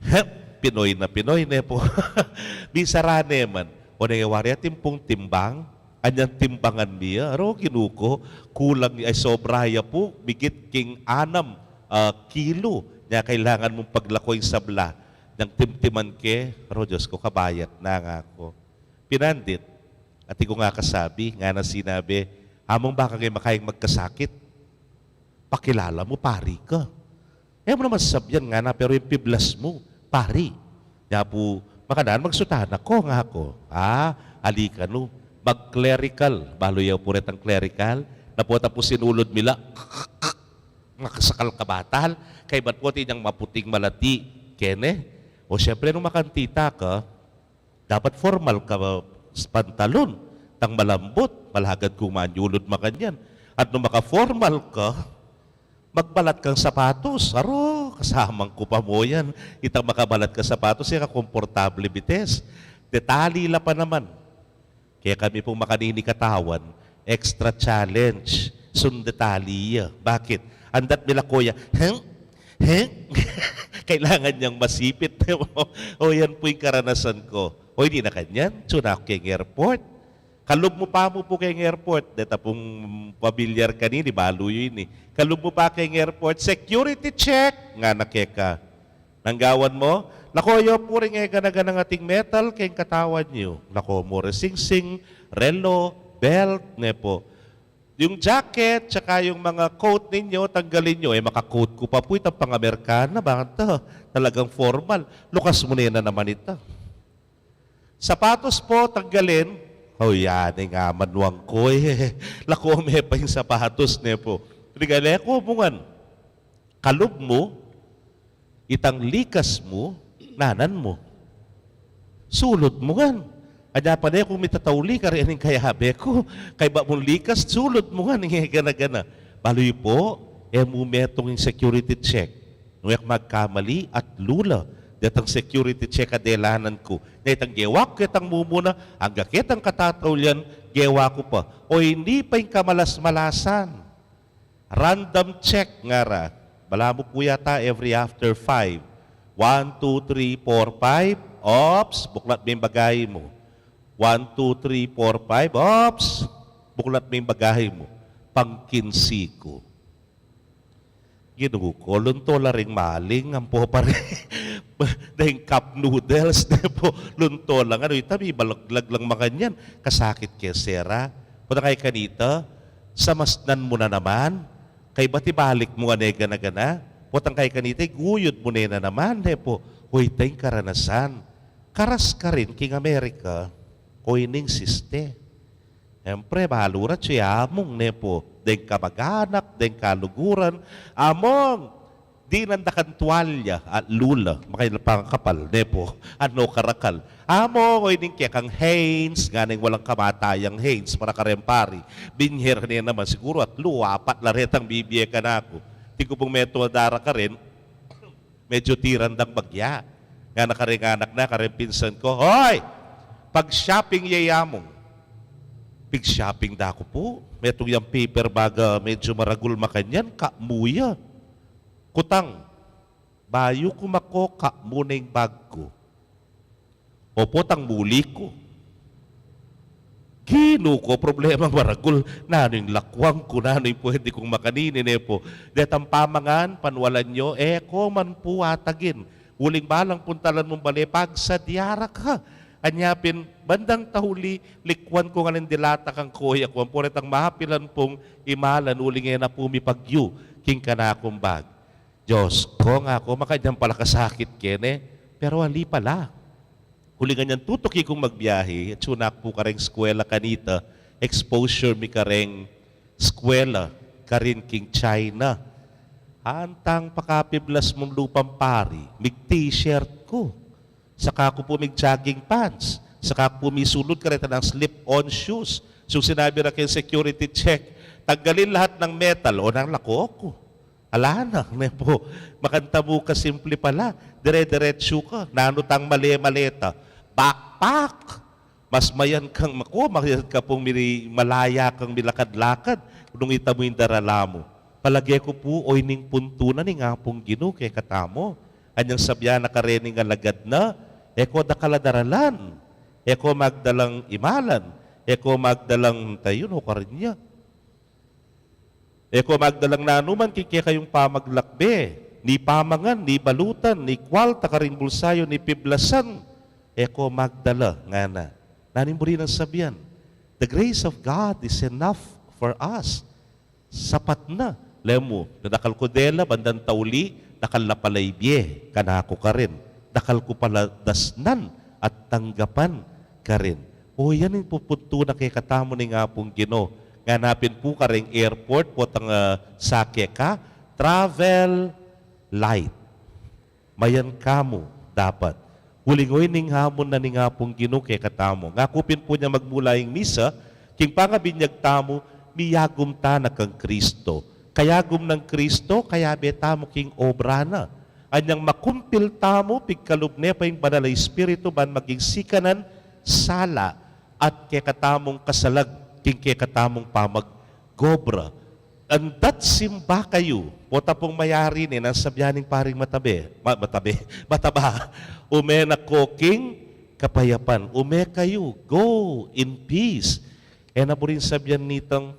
Hep. Pinoy na Pinoy ne pu. Misara ne man. O, neng e wari atin pung timbang, anyang timbangan mi ya, aro, Ginu ku, kulang, ay, sobra ya pu, migit king anam, ah, kilo. Nya kailangan mung paglako ing sabla. Nyang timtiman ke, aro, Dios ku, kabayat na, ngaku. Pinandit, atin kung akasabi, ngana sinabi, among baka nge makaing magkasakit, pakilala mu, pari ka. E mu naman sasabian, ngana, pero ing piblas mu, pari. Nya pu, makananu magsutana ko, ngaku. A, ali kanu, mag-clerical. Balu ye pu retang clerical? Na pu, tapos sinulud mi la, makasakal ka batal, kaybat pu atin yang maputing malati kene. O, siyempre, nung makantita ka, dapat formal ka, pantalon, tang malambut, malagad kung manyulud makanyan. At nung maka-formal ka, magbalat kang sapatos. Aro, kasamang ku pa mu yan. Itang makabalat ka sapatos, e ka komportable bites. Detali la pa naman. Kaya kami pung makanini katawan, extra challenge, sundetali ya. Bakit? Andat mi la, kuya, heng? Heng? Kailangan yang masipit. O, yan pu ing karanasan ku. O, ini na kanyan, tsu na ku keng airport. Kalub mu pa mu pu keng airport, deta pung pamilyar kanini, balu yu ini. Kalub mu pa keng airport, security check, ngana keka. Nanu gawan mu? Lako yu pu ring e gana-ganang ating metal keng katawan yu. Lako mu ring singsing, relo, belt, ne pu. Yung jacket, tsaka yung mga coat ninyo, tanggalin nyo. E, maka-coat ku pa pu, itang pang-Amerikana, bakanta talagang formal. Lukas mu ne na naman ita. Sapatos pu, tanggalin. O, yan, e, nga manuang ku, e. Lako me pa ing sapatos, ne pu. Ring e, lako mu ngan. Kalub mu, itang likas mu, nanan mu. Sulud mu ngan. Anya pa ne kung mitatauli ka, rin ing kayabe ku. Kaybat mung likas, sulud mu ngan, ing e gana-gana. Balu yu pu, e mu metung ing security check. Nung e ku magkamali, atlu la detang security check a delanan ku. Nya itang gewa ku ketang mumuna, angga ketang katataulian, gewa ku pa. O, ini pa ing kamalas-malasan. Random check, ngara. Balamu pu yata every after five. One, two, three, four, five. Ops, buklat me ing bagahe mu. One, two, three, four, five. Ops, buklat me ing bagahe mu. Pangkinsi ku. Ginu ku, lunto la ring maling, ampo pa rin deng cup noodles, ne pu, lunto la. Ngana, ita, mibalaglag lang makanyan. Kasakit ke sera. Potang kaya kanita, samasnan mu na naman. Kaybat ibalik mu ngan e gana-gana. Potang kaya kanita, iguyud mu ne na naman, ne pu. Hoy, ita ing karanasan. Karas karin king Amerika, o ining siste. Siyempre, balu ra atyu i among, ne pu, deng kamag-anak, deng kaluguran, among, dinan da kang tuwalya at lula, makanyan pangakapal, ne pu, ano karakal. Among, o ining kekang Heinz, ngana ing walang kamatayang Heinz, para kareng pari. Binye ra ne naman, siguru atlu, apat la retang bibie kanaku. Atin ku pung metung a dara karin, medyo tiran dang bagya. Ngana kareng anak na, kareng pinsan ku, "Hoy! Pag-shopping ye, among." Pig-shopping da ku pu. Metung yang paper bag a medyo maragul makanyan, kamu ya. Kutang, bayu ku mako, kamu ne ing bag ku. O potang muli ku. Ginu ku, problemang maragul, nanu ing lakuan ku, nanu ing pwede kung makanini, ne pu. Detang pamangan, panwalan yu, e ko man pu atagin. Uling balang puntalan mung bale, pagsadya ra ka. Anya pin, bandang tauli, likuan ku ngan ing dilata kang koya ku, ampo retang mapilan pung imalan, uling e na pu mipagyu king kanakung bag. Diyos ko, ngaku, makanyan pala kasakit keni, pero ali pala. Uling kanyan tutuki kung magbiahe, atyu na ku pu kareng eskwela kanita, exposure mi kareng eskwela, karin king China. Antang pakapiblas mung lupang pari, mig-t-shirt ku. Saka ku pu mig-jogging pants. Saka ku pu misulud kareta nang slip-on shoes. So sinabi ra keng security check, "Tanggalin lahat ng metal." O, nang lako ku. Ala na, ne pu. Makanyan mu kasimple pala. Dire-diretsu ka. Nanu tang male-maleta? Backpack. Mas mayan kang mako, mayan ka pung miri-, malaya kang milakad-lakad. Nung ita mu ing darala mu. Palage ku pu, o ining puntu na ning Apung Ginu kekatamu. Anyang sabyan na karening alagad na, e ko dakal a daralan, e ko magdalang imalan, e ko magdalang tayu, no, karin ya. E ko magdalang nanuman king kekayung pamaglakbe, ni pamangan, ni balutan, ni kwalta karing bulsayu, ni piblasan, e ko magdala, ngana. Nanu ing buri nang sabyan? The grace of God is enough for us. Sapat na. Lemu, dakal ku dela, bandang tauli, dakal na pala ibie kanaku karin. Dakal ku pala dasnan at tanggapan karin. O, yan ing pupuntu na kekatamu ning Apung Ginu. Ngana pin pu kareng airport, potang, ah, sake ka, travel light. Mayan kamu, dapat. Uling o ining hamon na ning Apung Ginu kekatamu. Ngaku pin pu niya magmula ing misa, king pangabinyag tamu, miyagum tana kang Kristo. Kayagum nang Kristo, kayabe tamu king obra na. Anyang makumpil tamu, pigkalub ne pa ing Banal a Espiritu, ban maging sikanan, sala, at kekatamung kasalag, king kekatamung pamag- gobra. Andat simba kayu, pota pung mayari ne, nanu ing sabyan ning paring matabe, ma-, matabe, mataba. Ume na ko king kapayapan. Ume kayu, go in peace. E na buring sabyan nitang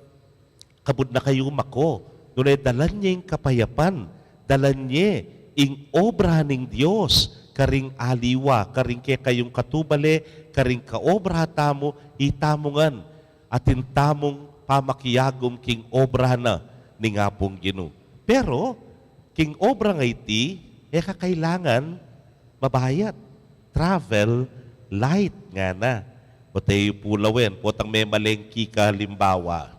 kabud na kayu mako. Nune dalan ye ing kapayapan, dalan ye ing obra ning Dios, karing aliwa, karing kekayung katubale, karing kaobra tamu, itamu ngan atin tamung pamakiagum king obra na ning Apung Ginu. Pero, king obra nga iti, e ka kailangan mabayad. Travel light ngana. O tayu pu lawen, potang memalengki ka halimbawa.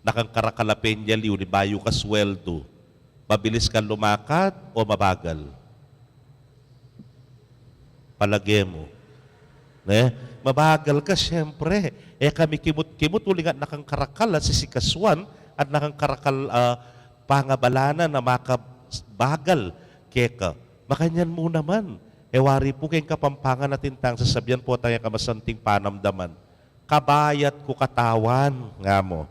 Nakang karakal a penyaliw, ni bayu ka sweldu. Mabilis kang lumakad o mabagal? Palage mu. Ne? Mabagal ka, siyempre. E ka mikimut-kimut, uling at nakang karakal a sisikasuan, at nakang karakal a pangabalanan a makabagal keka. Makanyan mu naman. E wari pu keng Kapampangan atin tang sasabyan, potang e ka masanting panamdaman, "Kabayat ku katawan," nga mu.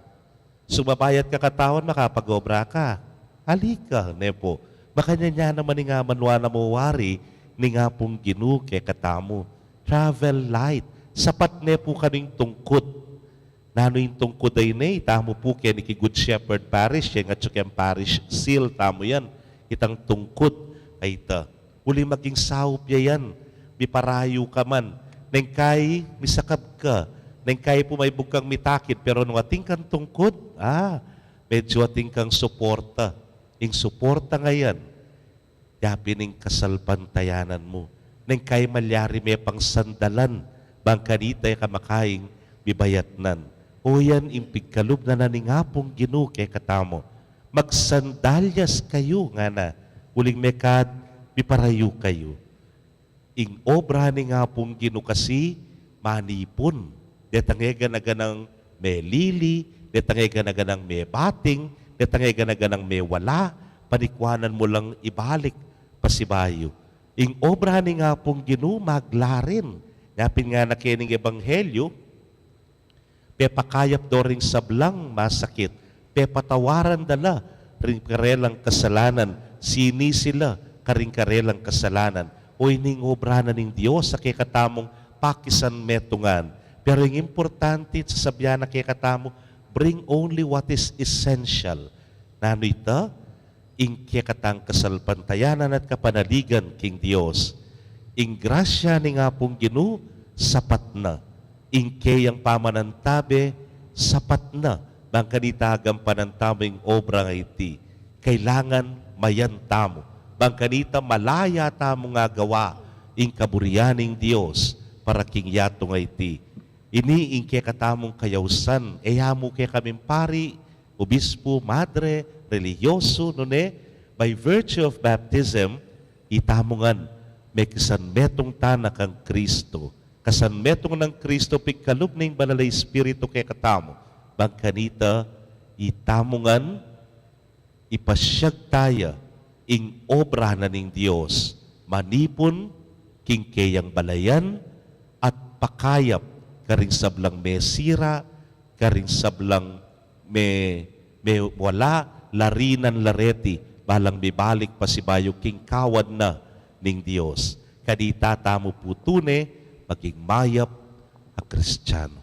Sumabayat ka katawan, makapag-obra ka. Ali ka, ne pu. Makanyan ya naman ing amanwa na mu wari ning Apung Ginu kekatamu. Travel light. Sapat ne pu kanu ing tungkut. Nanu ing tungkud a ini? Itamu pu keni ki Good Shepherd Parish, yang atyu keng parish seal tamu yan, itang tungkud a ita. Uling maging saup ya yan, miparayu ka man. Neng kai misakab ka, neng kai pu maibug kang mitakid, pero nung atin kang tungkud, ah, medyu atin kang suporta. Ing suporta a yan, yapin ing kasalpantayanan mu. Neng kai malyari me pang sandalan, bang kanita e ka makaing mibayatnan. O yan ing pigkalub na na ning Apung Ginu kekatamu. Magsandalyas kayu, ngana, uling mekad miparayu kayu. Ing obra ning Apung Ginu kasi manipun. Detang e gana-ganang melili, detang e gana-ganang mebating, detang e gana-ganang mewala, panikuanan mu lang ibalik pasibayu. Ing obra ning Apung Ginu maglarin. Yapin ngana keni ning Ebanghelyu, pepakayap do ring sablang masakit, pepatawaran da la ring karelang kasalanan, sinisi la karing karelang kasalanan. O ini ing obra na ning Dios a kekatamung pakisanmetungan. Pero ing importante, sasabian na kekatamu, bring only what is essential. Nanu ita? Ing kekatang kasalpantayanan at kapanaligan king Dios. Ing grasya ning Apung Ginu, sapat na. Ing keyang pamanantabe, sapat na. Bang kanita agampanan tamu ing obra a iti, kailangan mayan tamu. Bang kanita malaya tamung agawa ing kaburian ning Dios para king yatu a iti. Ini ing kekatamung kayausan, e ya mu kekaming pari, obispu, madre, relihiyosu, nune, by virtue of baptism, itamu ngan mekisanmetung tana kang Kristo. Kasanmetung nang Kristo pigkalub ning Banal a Espiritu kekatamu. Bang kanita, itamu ngan ipasyag taya ing obra na ning Dios, manipun king keyang balayan at pakayap karing sablang mesira, karing sablang me, mewala, larinan la reti, balang mibalik pasibayu king kawan na ning Dios. Kanita tamu pu tune maging mayap a Kristiano.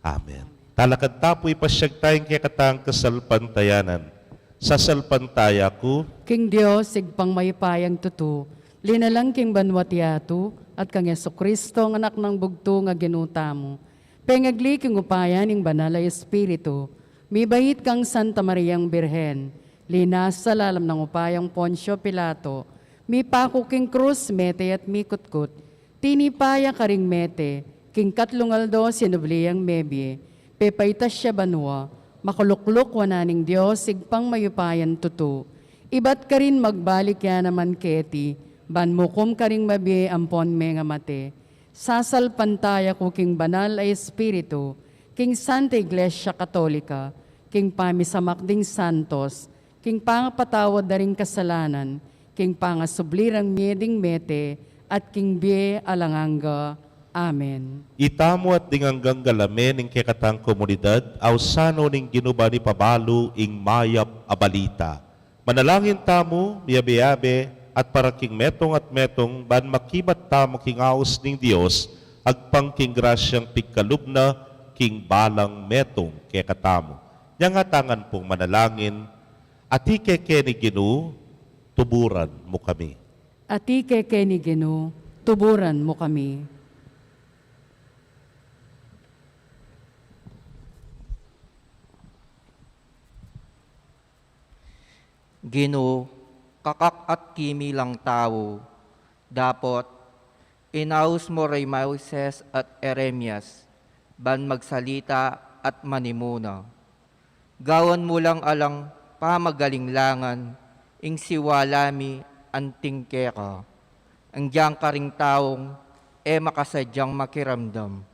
Amen. Talakad ta pu, ipasyag taya ing kekatang kasalpantayanan. Sasalpantaya ku king Dios, Ibpang mayupayang tutu, linalang king banua't yatu, at kang Jesucristo, a Anak nang bugtung a Ginu tamu. Pengagli king upaya ning Banal a Espiritu, mibait kang Santa Mariang Birhen, linasa lalam nang upayang Poncio Pilato, mipaku king krus, mete at mikutkut, tinipa ya karing mete, king katlung aldo sinubli yang mebie, pepaitas ya banua, makulukluk wanan ning Dios, Ibpang mayupayang tutu. Ibat karin magbalik ya naman keti, ban mukum karing mabie ampon mengamate. Sasalpantaya ku king Banal a Espiritu, king Santa Iglesia Katolika, king pamisamak ding santos, king pangapatawad da ring kasalanan, king pangasubli rang mie ding mete, at king bie alang angga. Amen. Itamu at ding anggang galame ning kekatang komunidad, ausan no ning Ginu ban ipabalu ing mayap a balita. Manalangin tamu miyabe-yabe at para king metung at metung, ban makibat tamu king aus ning Dios, agpang king grasyang pigkalub na king balang metung kekatamu. Nya ngatamu ngan pung manalangin. Atiu ke keni Ginu, tuburan mu kami. Atiu ke keni Ginu, tuburan mu kami. Ginu, kakak at kimi lang tau, dapot inaus mu rey Moises at Jeremias ban magsalita at manimuna. Gawan mu lang alang pamagalinglangan ing siwala mi anting keka, anggiyang karing taung e makasadyang makiramdam.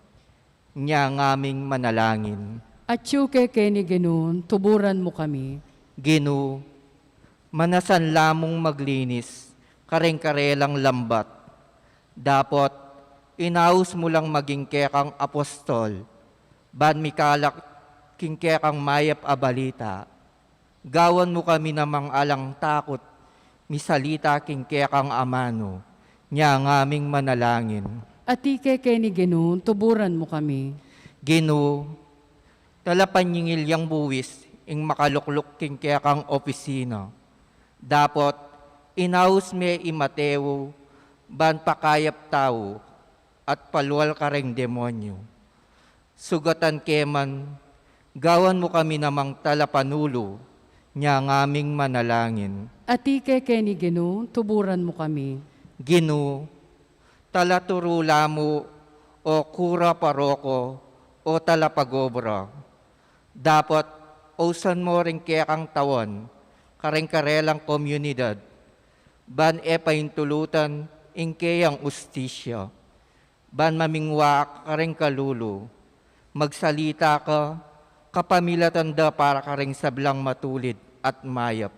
Nya ngaming manalangin. Atiu ke keni Ginu, tuburan mu kami. Ginu, manasan la mung maglinis kareng karelang lambat. Dapot inaus mu lang maging kekang apostol, ban mikalak king kekang mayap a balita. Gawan mu kami namang alang takut misalita king kekang amanu. Nya ngaming manalangin. Atiu ke keni Ginu, tuburan mu kami. Ginu, Talapan ning ilyang buwis ing makalukluk king kekang opisina. Dapot inaus me i Mateo ban pakayap tau at palual kareng demonyu. Sugatan ke man, gawan mu kami namang talapanulu, nya ngaming manalangin. Ati ke keni Ginu, tuburan mu kami. Ginu, talaturu la mu, o kura paroko, o talapagobra. Dapot, ausan mo ring kekang tawan, kareng karelang komunidad, ban e paintulutan ing keyang ustisya. Ban mamingwa ka kareng kalulu, magsalita ka kapamilatan da para kareng sablang matulid at mayap.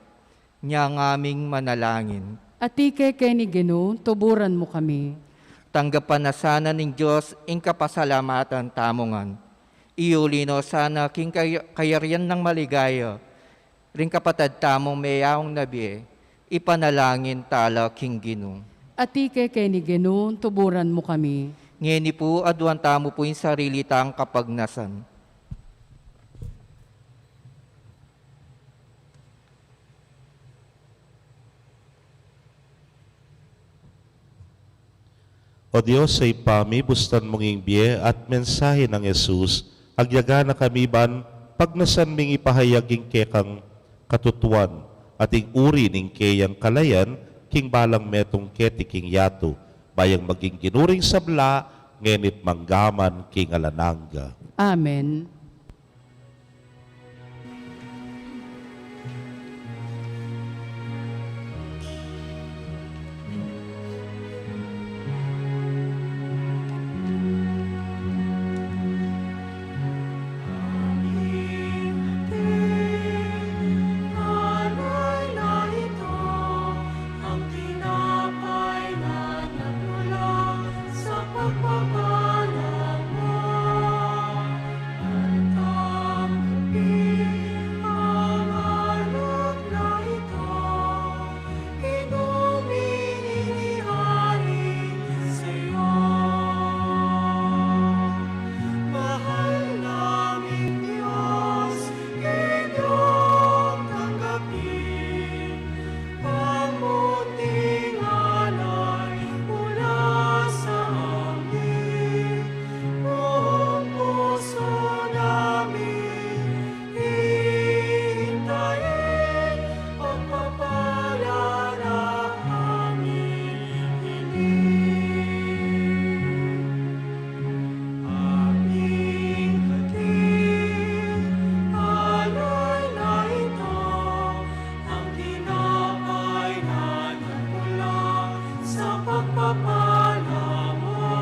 Nya ngaming manalangin. Ati ke keni Ginu, tuburan mu kami. Tanggapan na sana ning Dios ing kapasalamatan tamu ngan. Iuli no sana king kay-, kayarian nang maligaya ring kapatad tamung meyaung na bie, ipanalangin tala king Ginu. Ati ke keni Ginu, tuburan mu kami. Ngeni pu, aduan tamu pu ing sarili tang kapagnasan. O Dios, a Ibpa mi, bustan mu ing bie at mensahe nang Jesus, agyaga na kami ban pagnasan ming ipahayag ing kekang katutuan at ing uri ning keyang kalayan king balang metung keti king yatu, ba yang maging Ginu ring sabla, ngeni't manggaman king alang angga. Amen. Sa pagpapala mo, at tanggapin ang alok na ito. Inumin ini hain sa'yo. Mahal naming Diyos, inyong tanggapin ang munting alay mula sa amin. Buong puso namin hihintayin, pagpapala na aming hiling. Aming hating alay na ito, ang tinapay na nagmula sa pagpapala mo,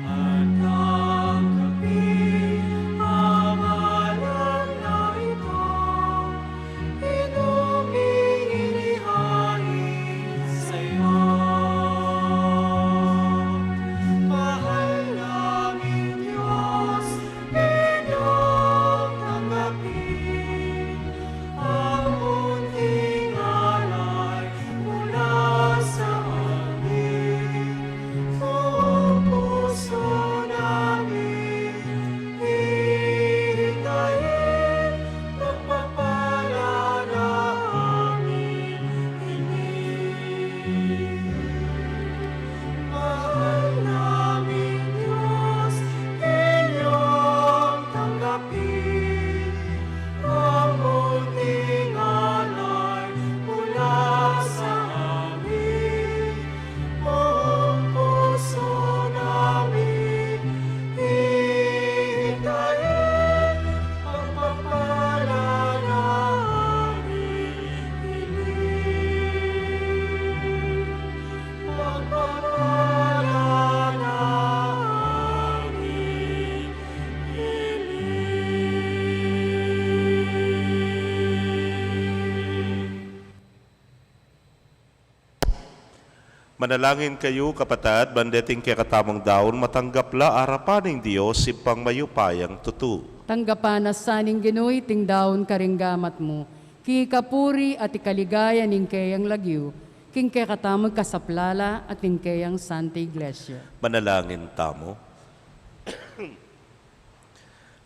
at tanggapin ang alay na ito. Inumin ini hain sa'yo. Mahal naming Diyos, inyong tanggapin ang munting alay mula sa amin. Buong puso namin hihintayin, pagpapala na aming hiling. Mahal naming Diyos, inyong tanggapin ang munting alay mula sa amin. Buong puso namin hihintayin, pagpapala na aming hiling. Pagpapala na aming hiling. Manalangin kayu, kapatad, ban deting kekatamung daun matanggap la arapan ning Dios, Ibpang mayupayang tutu. Tanggapan na sa ning Ginu iting daun karing gamat mu, king ikapuri at ikaligaya ning keyang lagyu, king kekatamung kasaplalan at ning keyang Santa Iglesia. Manalangin tamu.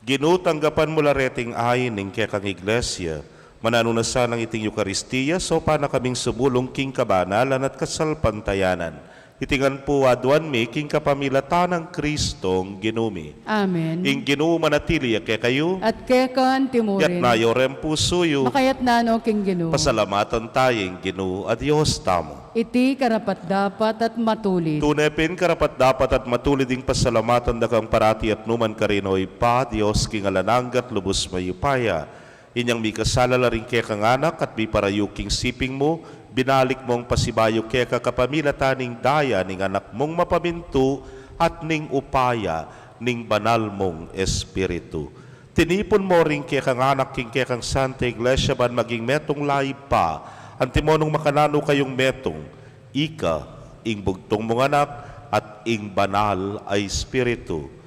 Ginu, tanggapan mu la reting ain ning kekang Iglesia, mananu na sanang iting Eukaristia, saupan na kaming sumulung king kabanalan at kasalpantayanan. Iti ngan pu aduan mi king kapamilatan nang Kristong Ginu mi. Amen. Ing Ginu manatili ya kekayu. At keka mu rin. Itas yu ring pusu yu. Makatas no king Ginu. Pasalamatan taya ing Ginu a Dios tamu. Iti karapat-dapat at matulid. Tune pin karapat-dapat at matulid ing pasalamatan da kang parati at nukarin man, O Ibpa, Dios king alang angga at lubus mayupaya. Inyang mikasala la ring kekang anak at miparayu king siping mu, binalik mung pasibayu keka kapamilatan ning daya ning Anak mung mapamintu at ning upaya ning Banal mung Espiritu. Tinipun mu ring kekang anak king kekang Santa Iglesia ban maging metung la Ibpa, antimo nung makananu kayung metung, ika, ing bugtung mung Anak, at ing Banal a Espiritu.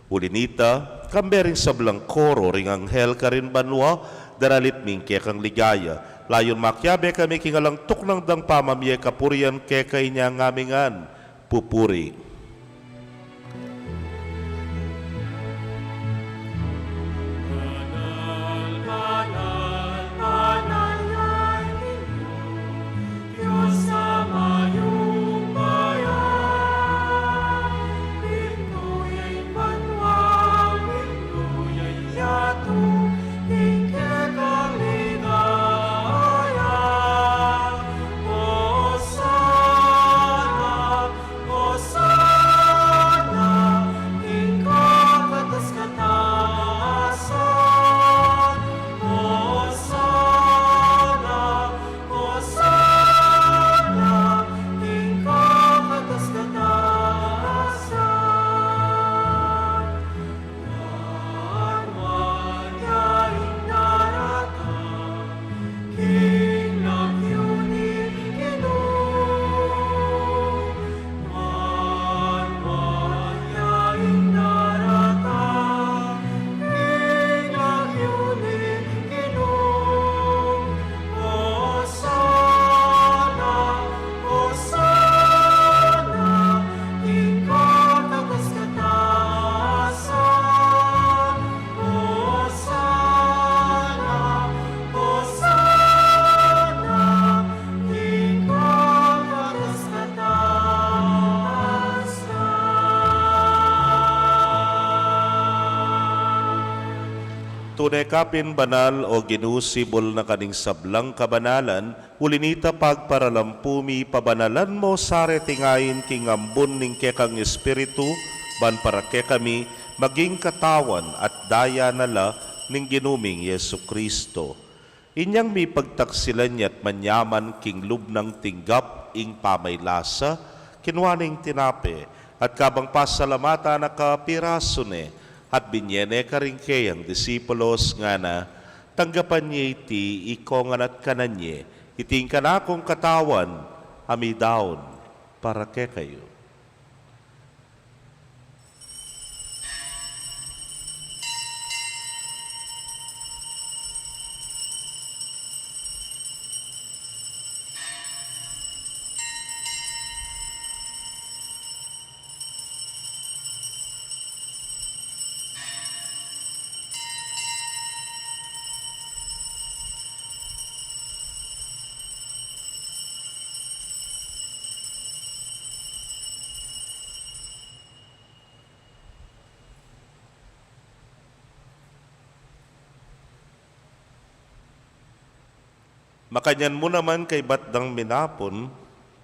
Uli na nita, kambe ring sablang koro ring anghel karin banua, daralit mi ing kekang ligaya. Layun makiabe kami king alang tuknang dang pamamie kapurian keka, inya ngan mi ngan pupuri. Tune ka pin banal, O Ginu, sibul na ka ning sablang kabanalan, uli na nita pagparalampu mi, pabanalan mu sa reting ain king ambun ning kekang Espiritu, ban para kekami maging katawan at daya na la ning Ginu ming Jesucristo. Inyang mipagtaksilan ya at manyaman king lub nang tinggap ing pamaylasa, kinua ne ing tinape, at kabang pasalamatan na ka, pirasu ne, at binye ne karing keyang disipulos, ngana: Tanggapan ye iti ikong ngan at kanan ye, iti ing kanakung katawan a midaun para kekayu. Makanyan mu naman kaybat dang minapun,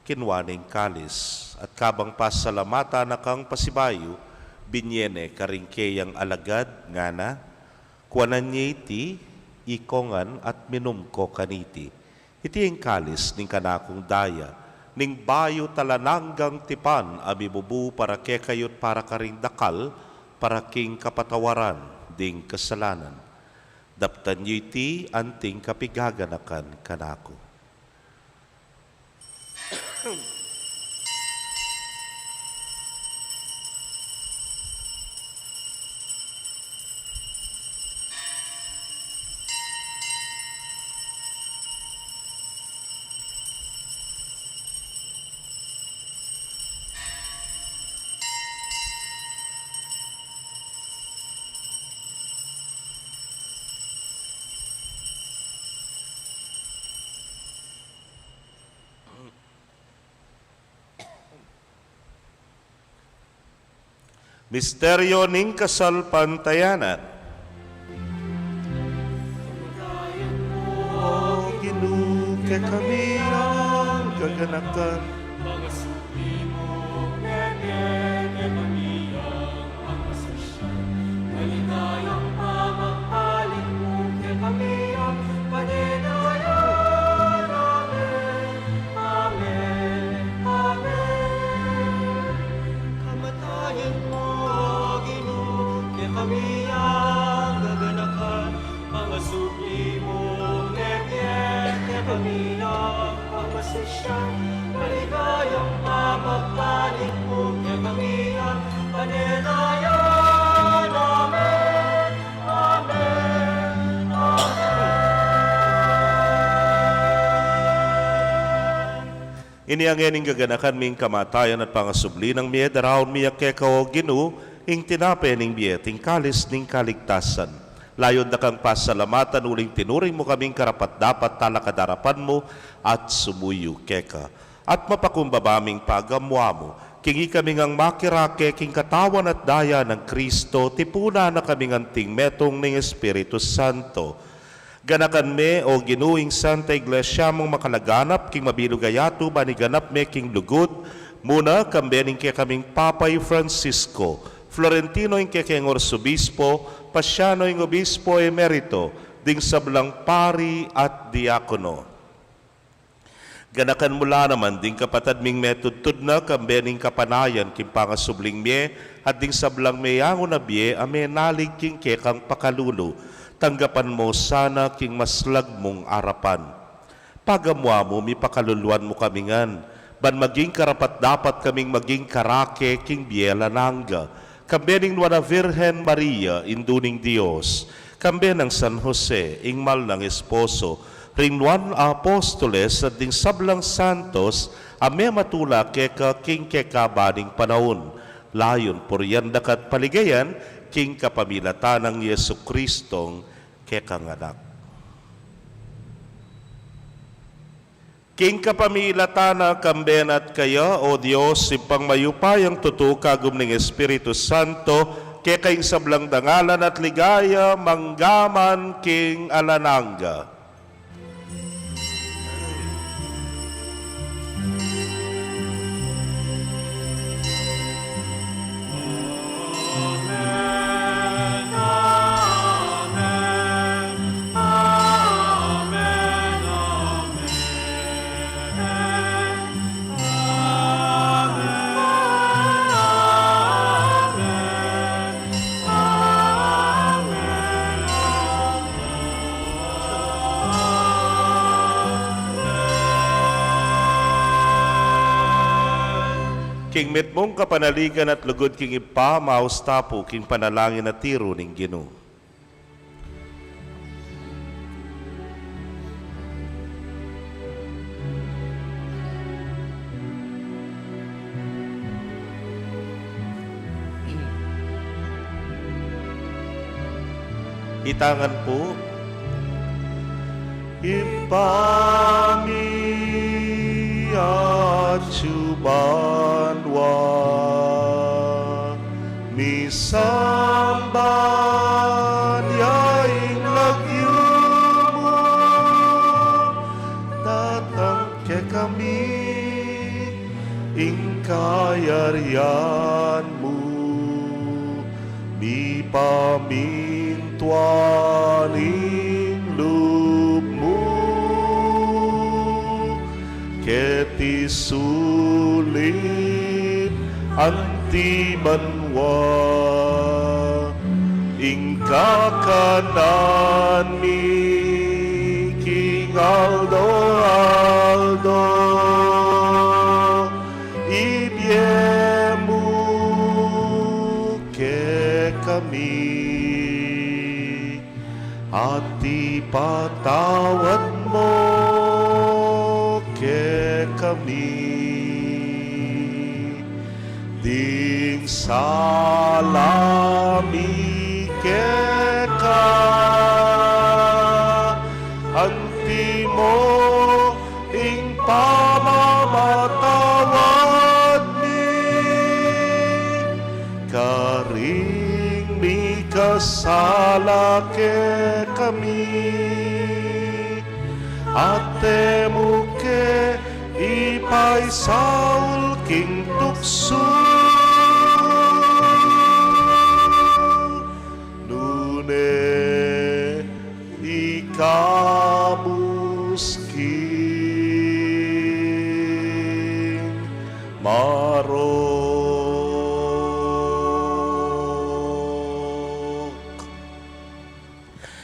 kinua ne ing kalis, at kabang pasalamatan na kang pasibayu, binye ne karing keyang alagad, ngana: Kuanan ye iti ikong ngan at minum ko kaniti. Iti ing kalis ning kanakung daya, ning bayu at alang anggang tipan a mibubu para kekayu't para karing dakal, para king kapatawaran ding kasalanan. Daptan yu iti anting kapigaganakan kanaku. Misteryo ning kasalpantayanan. O Ginu, kekami yang gaganakan. Maligayang pamagpaling mu kekami ang panenayan. Amen. Amen. Amen. Kamatayan mu, O Ginu, kekami ang gaganakan, pangasubli mu, mebie kekami ang pamasusyan, maligayang pamagpaling mu kekami ang panenayan. Amen. Amen. Amen. Ini ngeni ing gaganakan mi, ing kamatayan at pangasubli nang mie, daraun mi ya keka, O Ginu, ing tinape ning bie at ing kalis ning kaligtasan. Layun da kang pasalamatan uling tinuring mu kaming karapat-dapat talakad king arapan mu at sumuyu keka. At mapakumbaba ming pagamuamu, king ikami ngang makirake king katawan at daya nang Kristo, tipunan na kaming anting metung ning Espiritu Santo. Ganakan me, O Ginu, ing Santa Iglesia mung makalaganap king mabilug a yatu, ban iganap me king lugud mu na, kambe ning kekaming Papa i Francisco, Florentino ing kekeng Arsobispo, Paciano ing Obispo Emerito, ding sablang pari at diakono. Ganakan mu la naman ding kapatad ming metudtud na, kambe ning kapanayan king pangasubling mie, at ding sablang meyangu na bie a menalig king kekang pakalulu. Tanggapan mu sana king maslag mung arapan. Pagamuamu, mipakaluluan mu kami ngan, ban maging karapat-dapat kaming maging karake king bie alang angga. Kambe ning Nuan a Virgen Maria, Indu ning Dios, kambe nang San Jose, ing mal nang esposo, ring nuan a apostoles, at ding sablang santos a mematula keka king kekaban ning panaun, layun purian da ka at paligayan, king kapamilatan nang Jesucristong kekang Anak. King kapamilatan na, kambe na at kaya, O Dios, Ibpang mayupayang tutu, kagum ning Espiritu Santo, keka ing sablang dangalan at ligaya, mangga man king alang angga. King mitmung kapanaligan at lugud king Ibpa, maus ta pu king panalangin a tiru ning Ginu. Itangan pu. Ibpa mi atsu banua, misamban ya ing lagyu mu, datang kekami ing kayarian mu, mipamintuan ing lub mu keti sulip anti banua. Ing kakanan mi king aldo-aldo ibie mu kekami, at ipatawad mu kekami ding sala mi keka, anti mu ing pamamatawad mi, kare Sala kekami, at e mu ke ipaisaul king tuksu, nune ikabus king marok.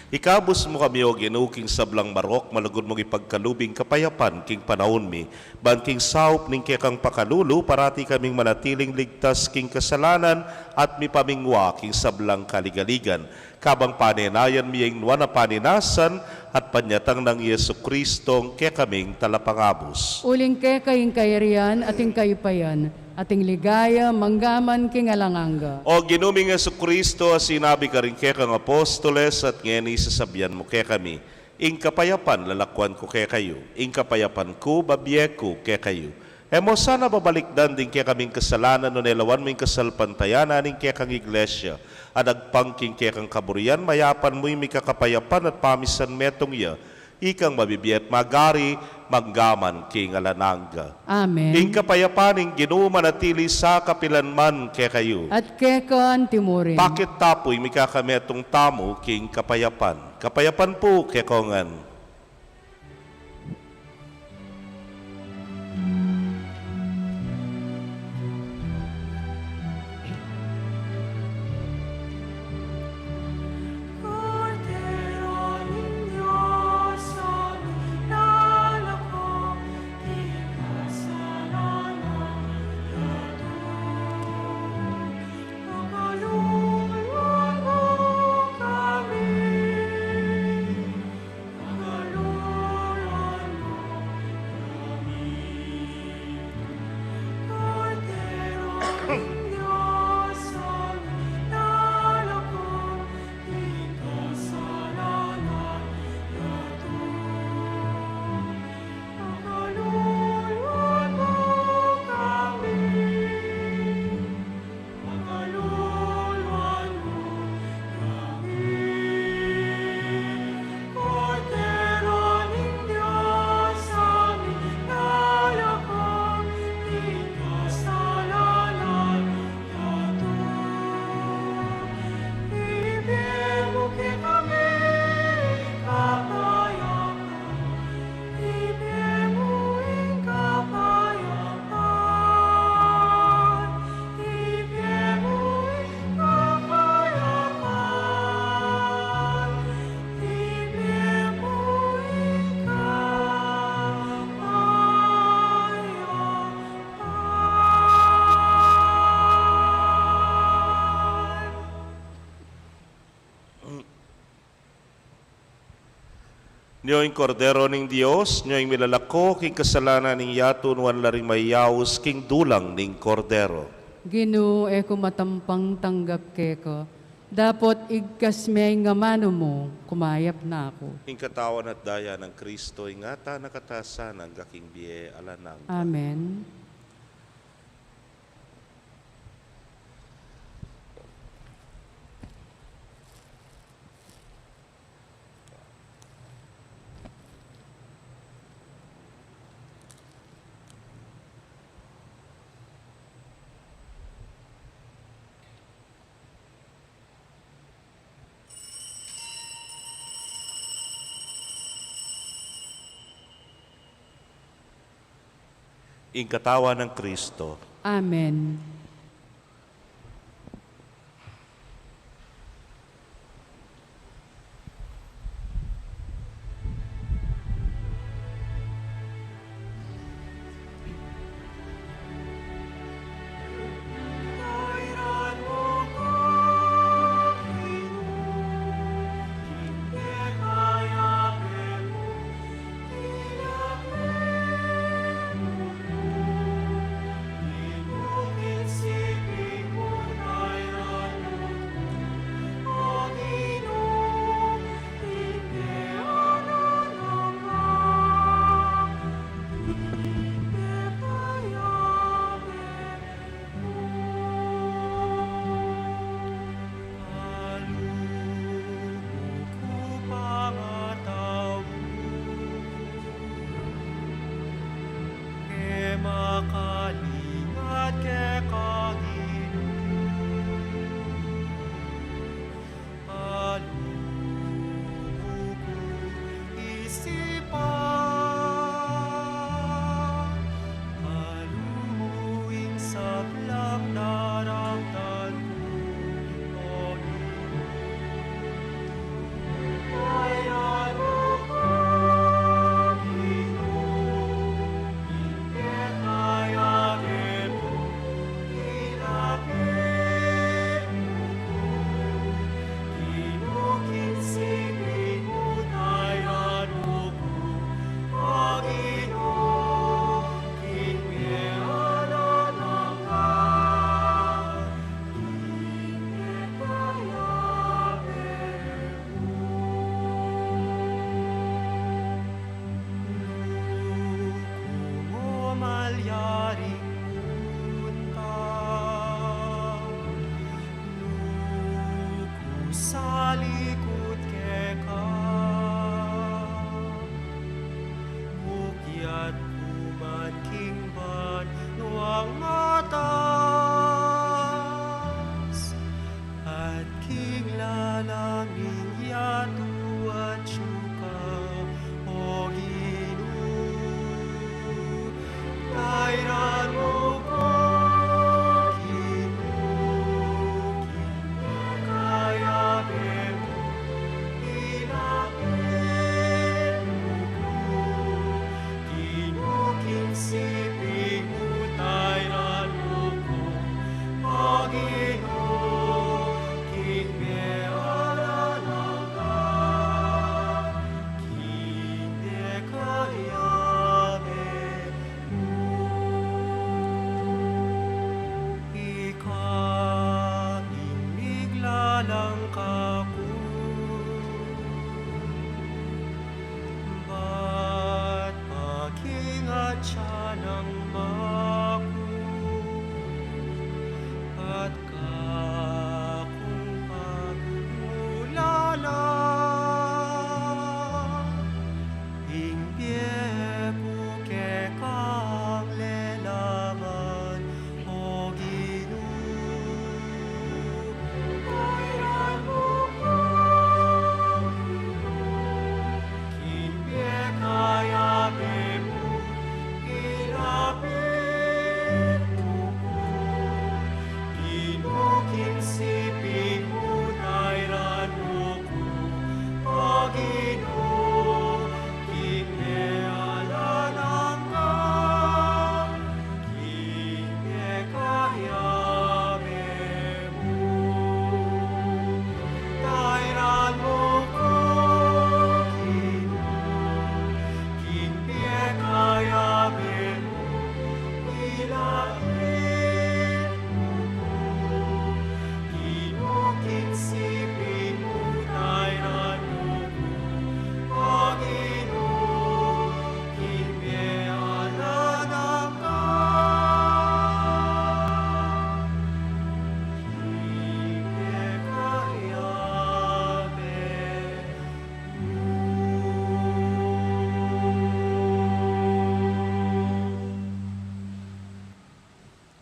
Ikabus mu kami, O Ginu, king sablang marok, malugud mung ipagkalub ing kapayapan king panaun mi, ban king saup ning kekang pakalulu, parati kaming manatiling ligtas king kasalanan at mipamingwa king sablang kaligaligan. Kabang panenayan mi ing nuan a paninasan at panyatang nang Jesucristo, ing kekaming Talapangabus. Uling keka ing kayarian at ing kayupayan, at ing ligaya mangga man king alang angga. O Ginu ming Jesucristo, a sinabi karing kekang apostoles, at ngeni sasabian mu kekami, ing kapayapan lalakwan ku kekayu, ing kapayapan ku babie ku kekayu. E mu sana babalikdan ding kekaming kasalanan, nune lawan mu ing kasalpantayanan ning kekang Iglesia, a agpang king kekang kaburian, mayapan mu ing mikakapayapan at pamisan metung ya, ikang mabibie at magari, mangga man king alang angga. Amen. Ing kapayapan ning Ginu manatili sa kapilan man kekayu. At keka antimurin. Pakit ta pu ing mikakametung tamu king kapayapan. Kapayapan pu kekongan. Nyo ing Kordero ning Dios, nyo ing milalako king kasalanan ning yatu, nuan la ring mayayaus king dulang ning Kordero. Ginu, e ku matampang tanggap keka, dapot igkas me ing amanu mu, kumayap na ku. Ing katawan at daya nang Kristo, ingatan na katamu sana angga king bie alang angga. Amen. Ing katawan nang Kristo. Amen.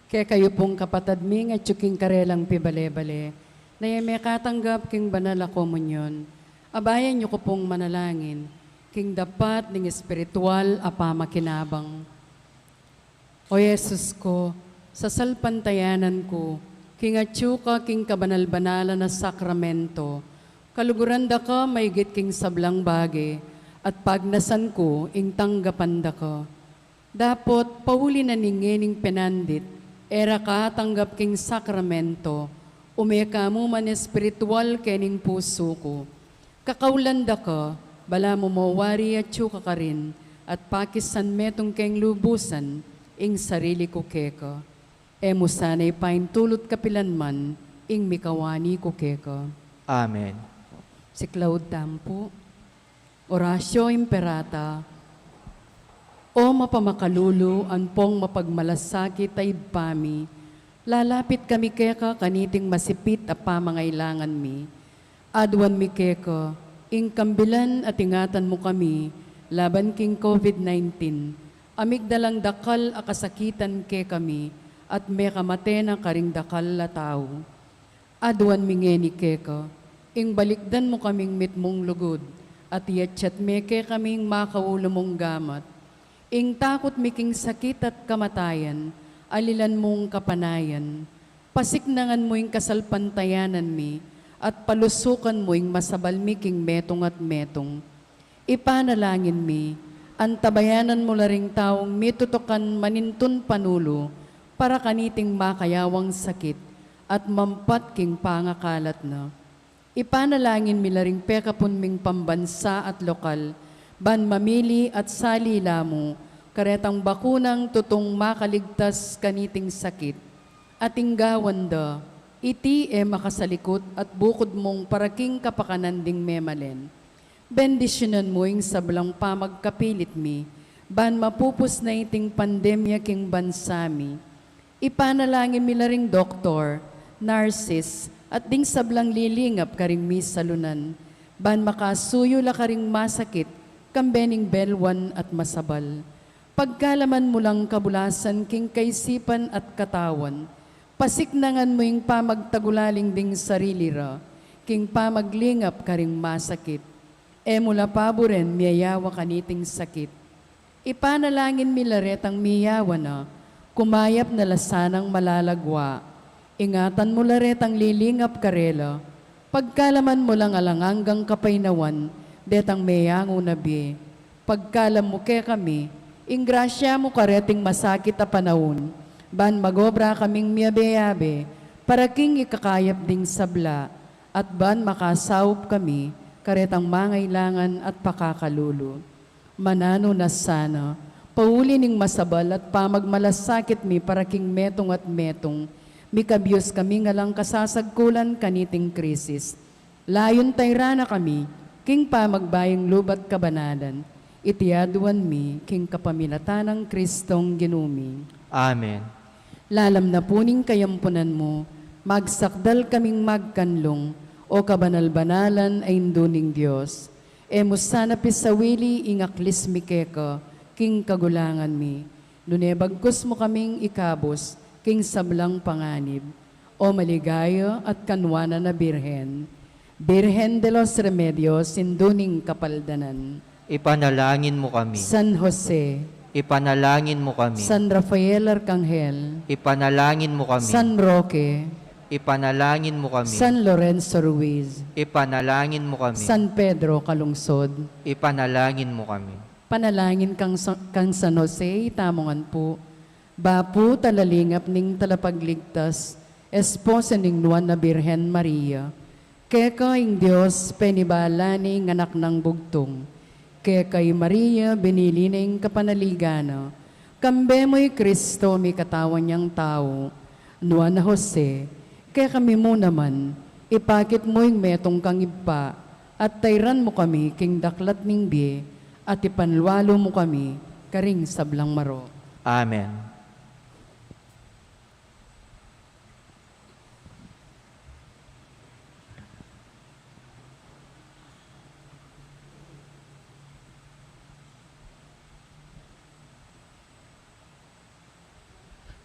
Kekayu pung kapatad mi, ngatsu king karelang pibale-bale, na e mekatanggap king banal a komunyon, abayan yu ku pung manalangin king dapat ning espiritual a pamakinabang. O Jesus ku, sasalpantayanan ku king atsu ka king kabanal-banalan a sakramento, kaluguran da ka maigit king sablang bage, at pagnasan ku ing tanggapan da ka. Dapot, pauli na ning ngening penandit, e ra ka atanggap king sakramento, ume ka mu man espiritual kening pusu ku. Kakaulan da ka, balamu mo wari atsu ka karin, at pakisan metung keng lubusan ing sarili ku keka. E mu sana ipaintulut kapilan man ing mikawani ku keka. Amen. Siklaud tamu pu. Oratio Imperata. O mapamakalulu ampong mapagmalasakit a Ibpa mi, lalapit kami keka kaniting masipit a pamangailangan mi. Aduan mi keka ing kambilan at ingatan mu kami laban king COVID nineteen, a migdalang dakal a kasakitan kekami at mekamate na karing dakal a tau. Aduan mi ngeni keka ing balikdan mu kaming mitmung lugud, at iyatyat me kekami ing makaulu mung gamat. Ing takut mi king sakit at kamatayan, alilan mung kapanayan. Pasiknangan mu ing kasalpantayanan mi, at palusukan mu ing masabal mi king metung at metung. Ipanalangin mi, antabayanan mu la ring taung mitutukan manintun panulu para kaniting makayawang sakit at mampat king pangakalat na. Ipanalangin mi la ring pekapun ming pambansa at lokal, ban mamili at sali la mu karetang bakunang tutung makaligtas kaniting sakit. At ing gawan da, iti e makasalikut at bukud mung para king kapakanan ding memalen. Bendisyunan mu ing sablang pamagkapilit mi, ban mapupus na iting pandemya king bansa mi. Ipanalangin mi la ring doktor, narsis, at ding sablang lilingap karing misalunan, ban makasuyu la karing masakit, kambe ning belwan at masabal. Pagkalaman mu lang kabulasan king kaisipan at katawan, pasiknangan mu ing pamagtagulaling ding sarili ra, king pamaglingap karing masakit. E mu la paburen miyayawa kaniting sakit. Ipanalangin mi la retang miyawa na, kumayap na la sanang malalagwa. Ingatan mu la retang lilingap karela, pagkalaman mu lang alang anggang kapaynawan detang meyangu na bie. Pagkalam mu kekami ing grasya mu kareting masakit a panaun, ban magobra kaming miyabe-yabe para king ikakayap ding sabla, at ban makasaup kami karetang mangailangan at pakakalulu. Mananu na sana, pauli ning masabal at pamagmalasakit mi para king metung at metung, mikabyus kami ngan lang kasasagkulan kaniting krisis. Layun tayran na kami king pamagbayung lub at kabanalan. Iti aduan mi king kapamilatan nang Kristong Ginu mi. Amen. Lalam na pu ning kayampunan mu, magsakdal kaming magkanlung, o kabanal-banalan a Indu ning Dios. E mu sana pisawili ing aklis mi keka king kagulangan mi, nune bagkus mu kaming ikabus king sablang panganib. O maligaya at kanuanan a Birhen, Birhen de los Remedios, Indu ning Kapaldanan. Ipanalangin mu kami. San Jose. Ipanalangin mu kami. San Rafael Arcangel. Ipanalangin mu kami. San Roque. Ipanalangin mu kami. San Lorenzo Ruiz. Ipanalangin mu kami. San Pedro Calungsod. Ipanalangin mu kami. Panalangin kang Sa-, kang San Jose, itamu ngan pu. Bapu, talalingap ning Talapagligtas, esposo ning Nuan a Birhen Maria. Keka ing Dios penibala ne ing anak nang bugtung. Keka i Maria binili ne ing kapanaligan na. Kambe mu i Kristo mikatawan yang tau. Nuan a Jose, kekami mu naman, ipakit mu ing metung kang Ibpa, at tayran mu kami king daklat ning bie, at ipanlualu mu kami karing sablang marok. Amen.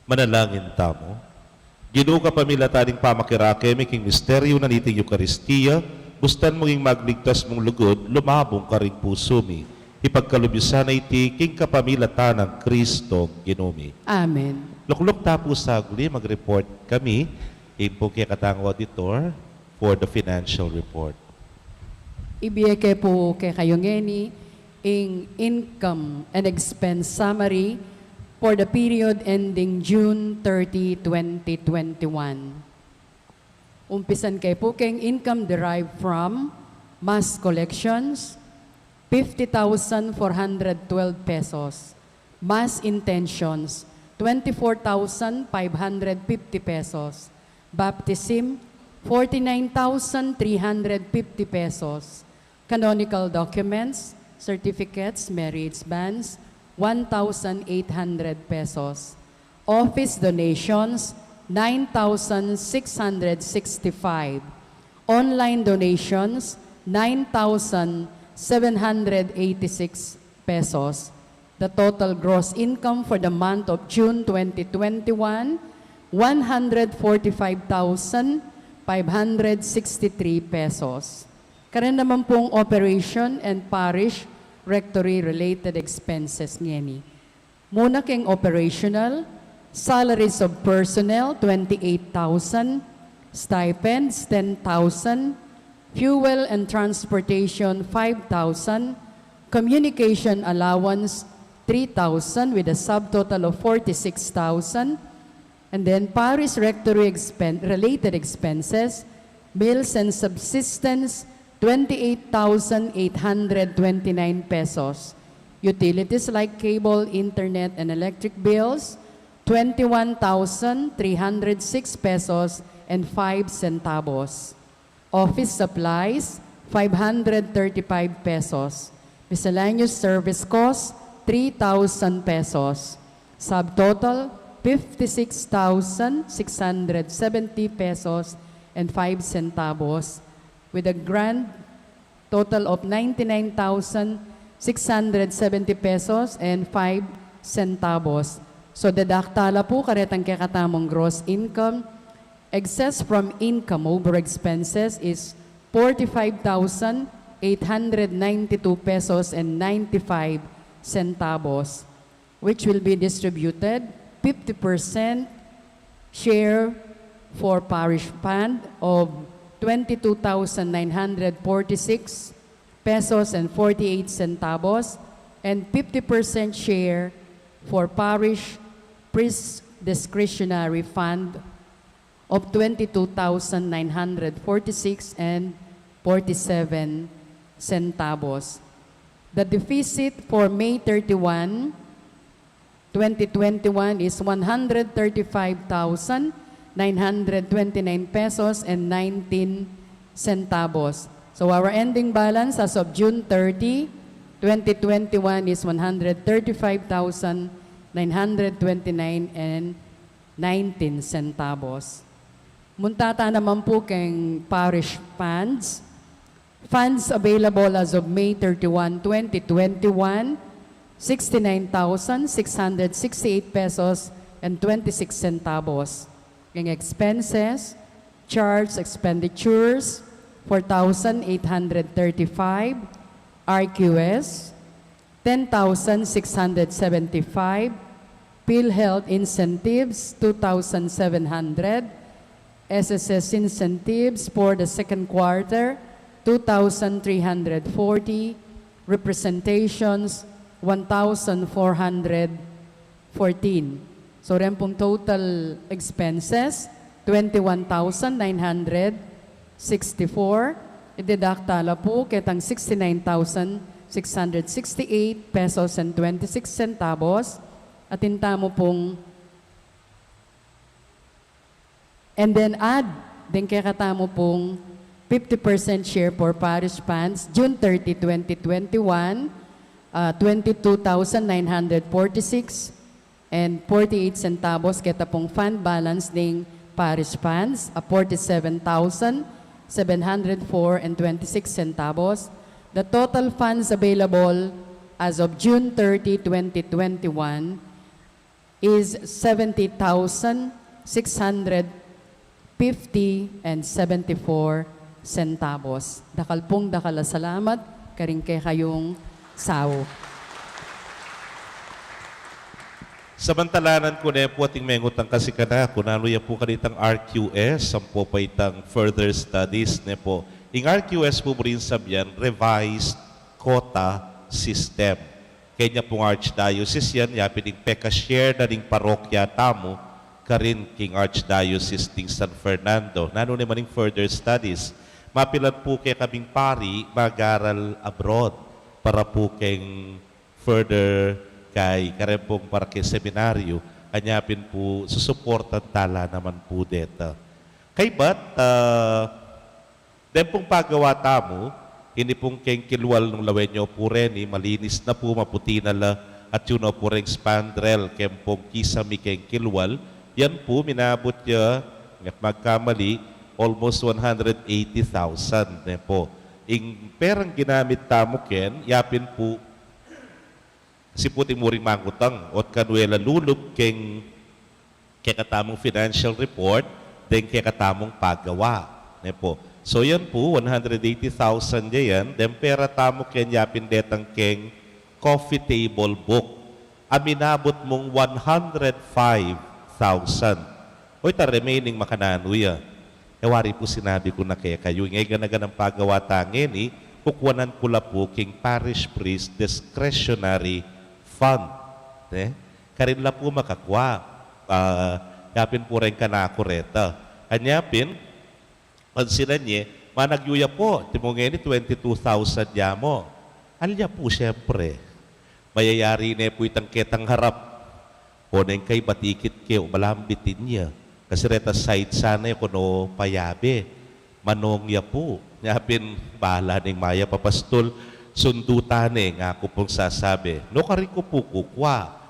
Manalangin tamu. Ginu, kapamilatan ning pamakirake mi king misteryu na niting Eukaristia, bustan mung ing magligtas mung lugud lumabung karing pusu mi. Ipagkalub yu sana iti king kapamilatan nang Kristong Ginu mi. Amen. Lukluk ta pu saglit, mag-report kami. Ing pu kekatang auditor for the financial report. Ibie ke pu kekayu ngeni ing income and expense summary for the period ending June thirty, twenty twenty-one. Umpisan ke pu keng income derived from mass collections, fifty thousand four hundred twelve pesos. Mass intentions, twenty-four thousand five hundred fifty pesos. Baptism, forty-nine thousand three hundred fifty pesos. Canonical documents, certificates, marriage bans, one thousand eight hundred pesos. Office donations, nine thousand six hundred sixty-five. Online donations, nine thousand seven hundred eighty-six pesos. The total gross income for the month of June twenty twenty-one, one hundred forty-five thousand five hundred sixty-three pesos. Karin naman pung operation and parish rectory related expenses ngeni. Muna keng operational, salaries of personnel, twenty-eight thousand, stipends, ten thousand, fuel and transportation, five thousand, communication allowance, three thousand, with a subtotal of forty-six thousand, and then parish rectory expen-, related expenses, meals and subsistence, twenty-eight thousand eight hundred twenty-nine pesos. Utilities like cable, internet, and electric bills, twenty-one thousand three hundred six pesos and five centavos. Office supplies, five hundred thirty-five pesos. Miscellaneous service cost, three thousand pesos. Subtotal, fifty-six thousand six hundred seventy pesos and five centavos, with a grand total of ninety-nine thousand six hundred seventy pesos and five centavos. So, deduct tala pu karetang kekatamung gross income. Excess from income over expenses is forty-five thousand eight hundred ninety-two pesos and ninety-five centavos, which will be distributed fifty percent share for parish fund of twenty-two thousand nine hundred forty-six pesos and forty-eight centavos, and fifty percent share for parish priest discretionary fund of twenty-two thousand nine hundred forty-six and forty-seven centavos. The deficit for May thirty-one, twenty twenty-one is one hundred thirty-five thousand nine hundred twenty-nine pesos and nineteen centavos. So our ending balance as of June thirty, twenty twenty-one is one hundred thirty-five thousand nine hundred twenty-nine and nineteen centavos. Munta ta naman pu keng parish funds. Funds available as of May thirty-one, twenty twenty-one, sixty-nine thousand six hundred sixty-eight pesos and twenty-six centavos. Keng expenses, charge expenditures, four thousand eight hundred thirty-five, R Q S, ten thousand six hundred seventy-five, PhilHealth incentives, two thousand seven hundred, S S S incentives for the second quarter, two thousand three hundred forty, representations, one thousand four hundred fourteen. So, ren pung total expenses, twenty-one thousand nine hundred sixty-four. Ideduct tala pu ketang sixty-nine thousand six hundred sixty-eight pesos and twenty-six centavos. Atin tamu pung, and then add deng kekatamu pung fifty percent share for parish funds, June thirty, twenty twenty-one, ah, twenty-two thousand nine hundred forty-six and forty-eight centavos keta pung fund balance ning parish funds, a forty-seven thousand seven hundred four and twenty-six centavos. The total funds available as of June thirty, twenty twenty-one, is seventy thousand six hundred fifty and seventy-four centavos. Dakal pung dakal a salamat karing kekayung saup. Samantalanan ku ne pu ating mengutang kasi kanaku, nanu ya pu kanitang R Q S, ampo pa itang further studies ne pu. Ing R Q S pu buri sabyan, revised quota system. Kenya pung archdiocese yan, yapin ing peka-share na ning parokya tamu karin king Archdiocese ning San Fernando. Nanu ne man ing further studies, mapilan pu kekaming pari mag-aral abroad para pu keng further kay kareng pung para keng seminaryo, anya pin pu susuportan tala naman pu deta. Kaybat, ah, den pung pagawa tamu, ini pung keng kilwal nung lawen yo pu reni, malinis na pu, maputi na la, at yu no pu reng spandrel, keng pung kisame keng kilwal, yan pu, minabut ya, ngak magkamali, almost one hundred eighty thousand ne pu. Ing perang ginamit tamu ken, yapin pu, siputing muring mangutang, ot kanu e la lulub keng kekatamung financial report, deng kekatamung pagawa. Ne pu. So yan pu, one hundred eighty thousand ya yan, deng pera tamu ken yapin detang keng coffee table book. A minabut mung one hundred five thousand. O ita remaining makananu ya. E wari pu sinabi ku na kekayu, ing e gana-ganang pagawa ta ngeni, kukwanan ku la pu king parish priest discretionary fund. Ne? Karin la pu makakwa. Ah, yapin pu reng kanaku reta. Anya pin, pansinan ye, managyu ya pu, timu ngeni twenty-two thousand ya mu. Alya pu, siyempre. Mayayari ne pu itang ketang harap. O neng kaybat ikit ke, o malambitin ya. Kasi reta side sana ya kono payabe. Manung ya pu. Nya pin, bahala ning mayap a pastul, sundu ta ne, ngaku pung sasabi. No, karin ku pu kukwa.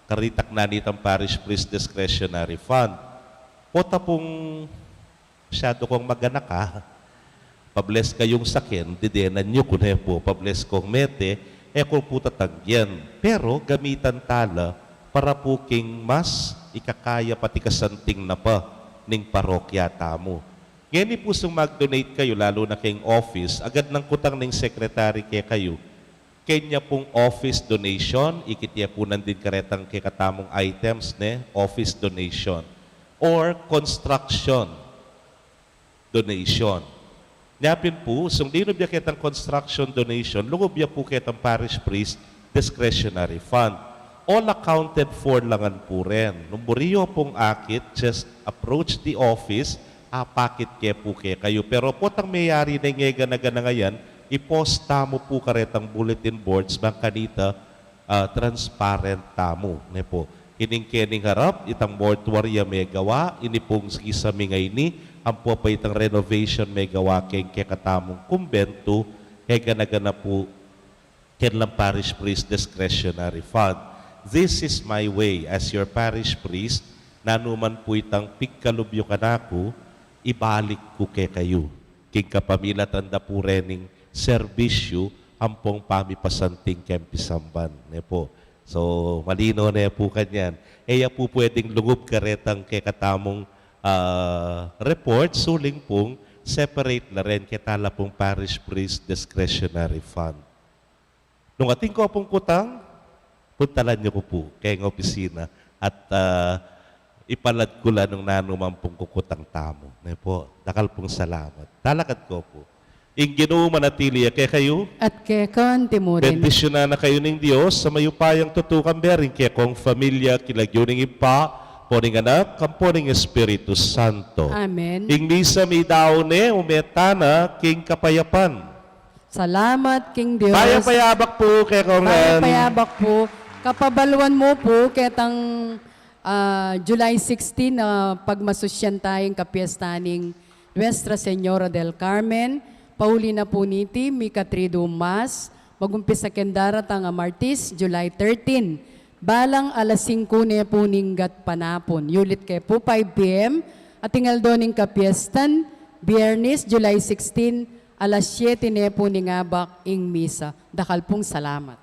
Karitak na nitang parish priest discretionary fund. Pota pung masyadu kong maganaka, pa-bless kayung saken, didenan yu ku ne pu, pa-bless kong mete, e ku pu tatanggian. Pero gamitan tala para pu king mas ikakaya pati kasanting na pa ning parokya tamu. Ngeni pu sung mag-donate kayu, lalu na keng office, agad nang kutang ning secretary kekayu. Kenya pung office donation, ikit ye pu nandin karetang kekatamung items, ne, office donation, or construction donation. Nya pin pu, sung linub ya ketang construction donation, lungub ya pu ketang parish priest discretionary fund. All accounted for la ngan pu ren. Nung buri yu pung akit, just approach the office, apakit ke pu kekayu. Pero potang meyari na ing e gana-gana ngayan, i-post tamu pu karetang bulletin boards, bang kanita, ah, transparent tamu, ne pu. Ining kening harap, itang mortuary a megawa, ini pung kisame ngeni, ampo pa itang renovation megawa keng kekatamung kumbentu, e gana-gana pu, ken lang parish priest discretionary fund. This is my way, as your parish priest, nanu man pu itang pigkalub yu kanaku, ibalik ku kekayu. King kapamilatan da pu rening serbisyu, ampong pamipasanting keng pisamban, ne pu. So, malino ne pu kanyan. E ya pu pwedeng lungub karetang kekatamung, ah, report, suling pung separate la ren ketala pung parish priest discretionary fund. Nung atin ko pung kutang, puntalan yu ku pu keng opisina at, ah, ipalad ku la nung nanu man pung kukutang tamu. Ne pu, dakal pung salamat. Talakad ko pu. Ing Ginu manatili ya kekayu. At keka naman murin. Bendisyunan na kayu ning Dios a mayupayang tutukan, bering kekong familia, king lagyu ning Ibpa, ampo ning Anak, ampo ning Espiritu Santo. Amen. Ing misa meyari ne, ume tana king kapayapan. Salamat king Dios. Mayap a yabak pu kekong ngan. Mayap a yabak pu. Kapabaluan mu pu ketang, ah, July sixteen na pagmasusyan taya ing kapiestan ning Nuestra Señora del Carmen. Pauli na pu niti, mika Triduum Mass, magumpisa keng daratang a Martis, July thirteen. Balang alas singku ne pu ning gatpanapun. Yulit ke pu, five P M, ating aldo ning kapiestan, Biernis, July sixteen, alas siyete ne pu ning abak ing misa. Dakal pung salamat.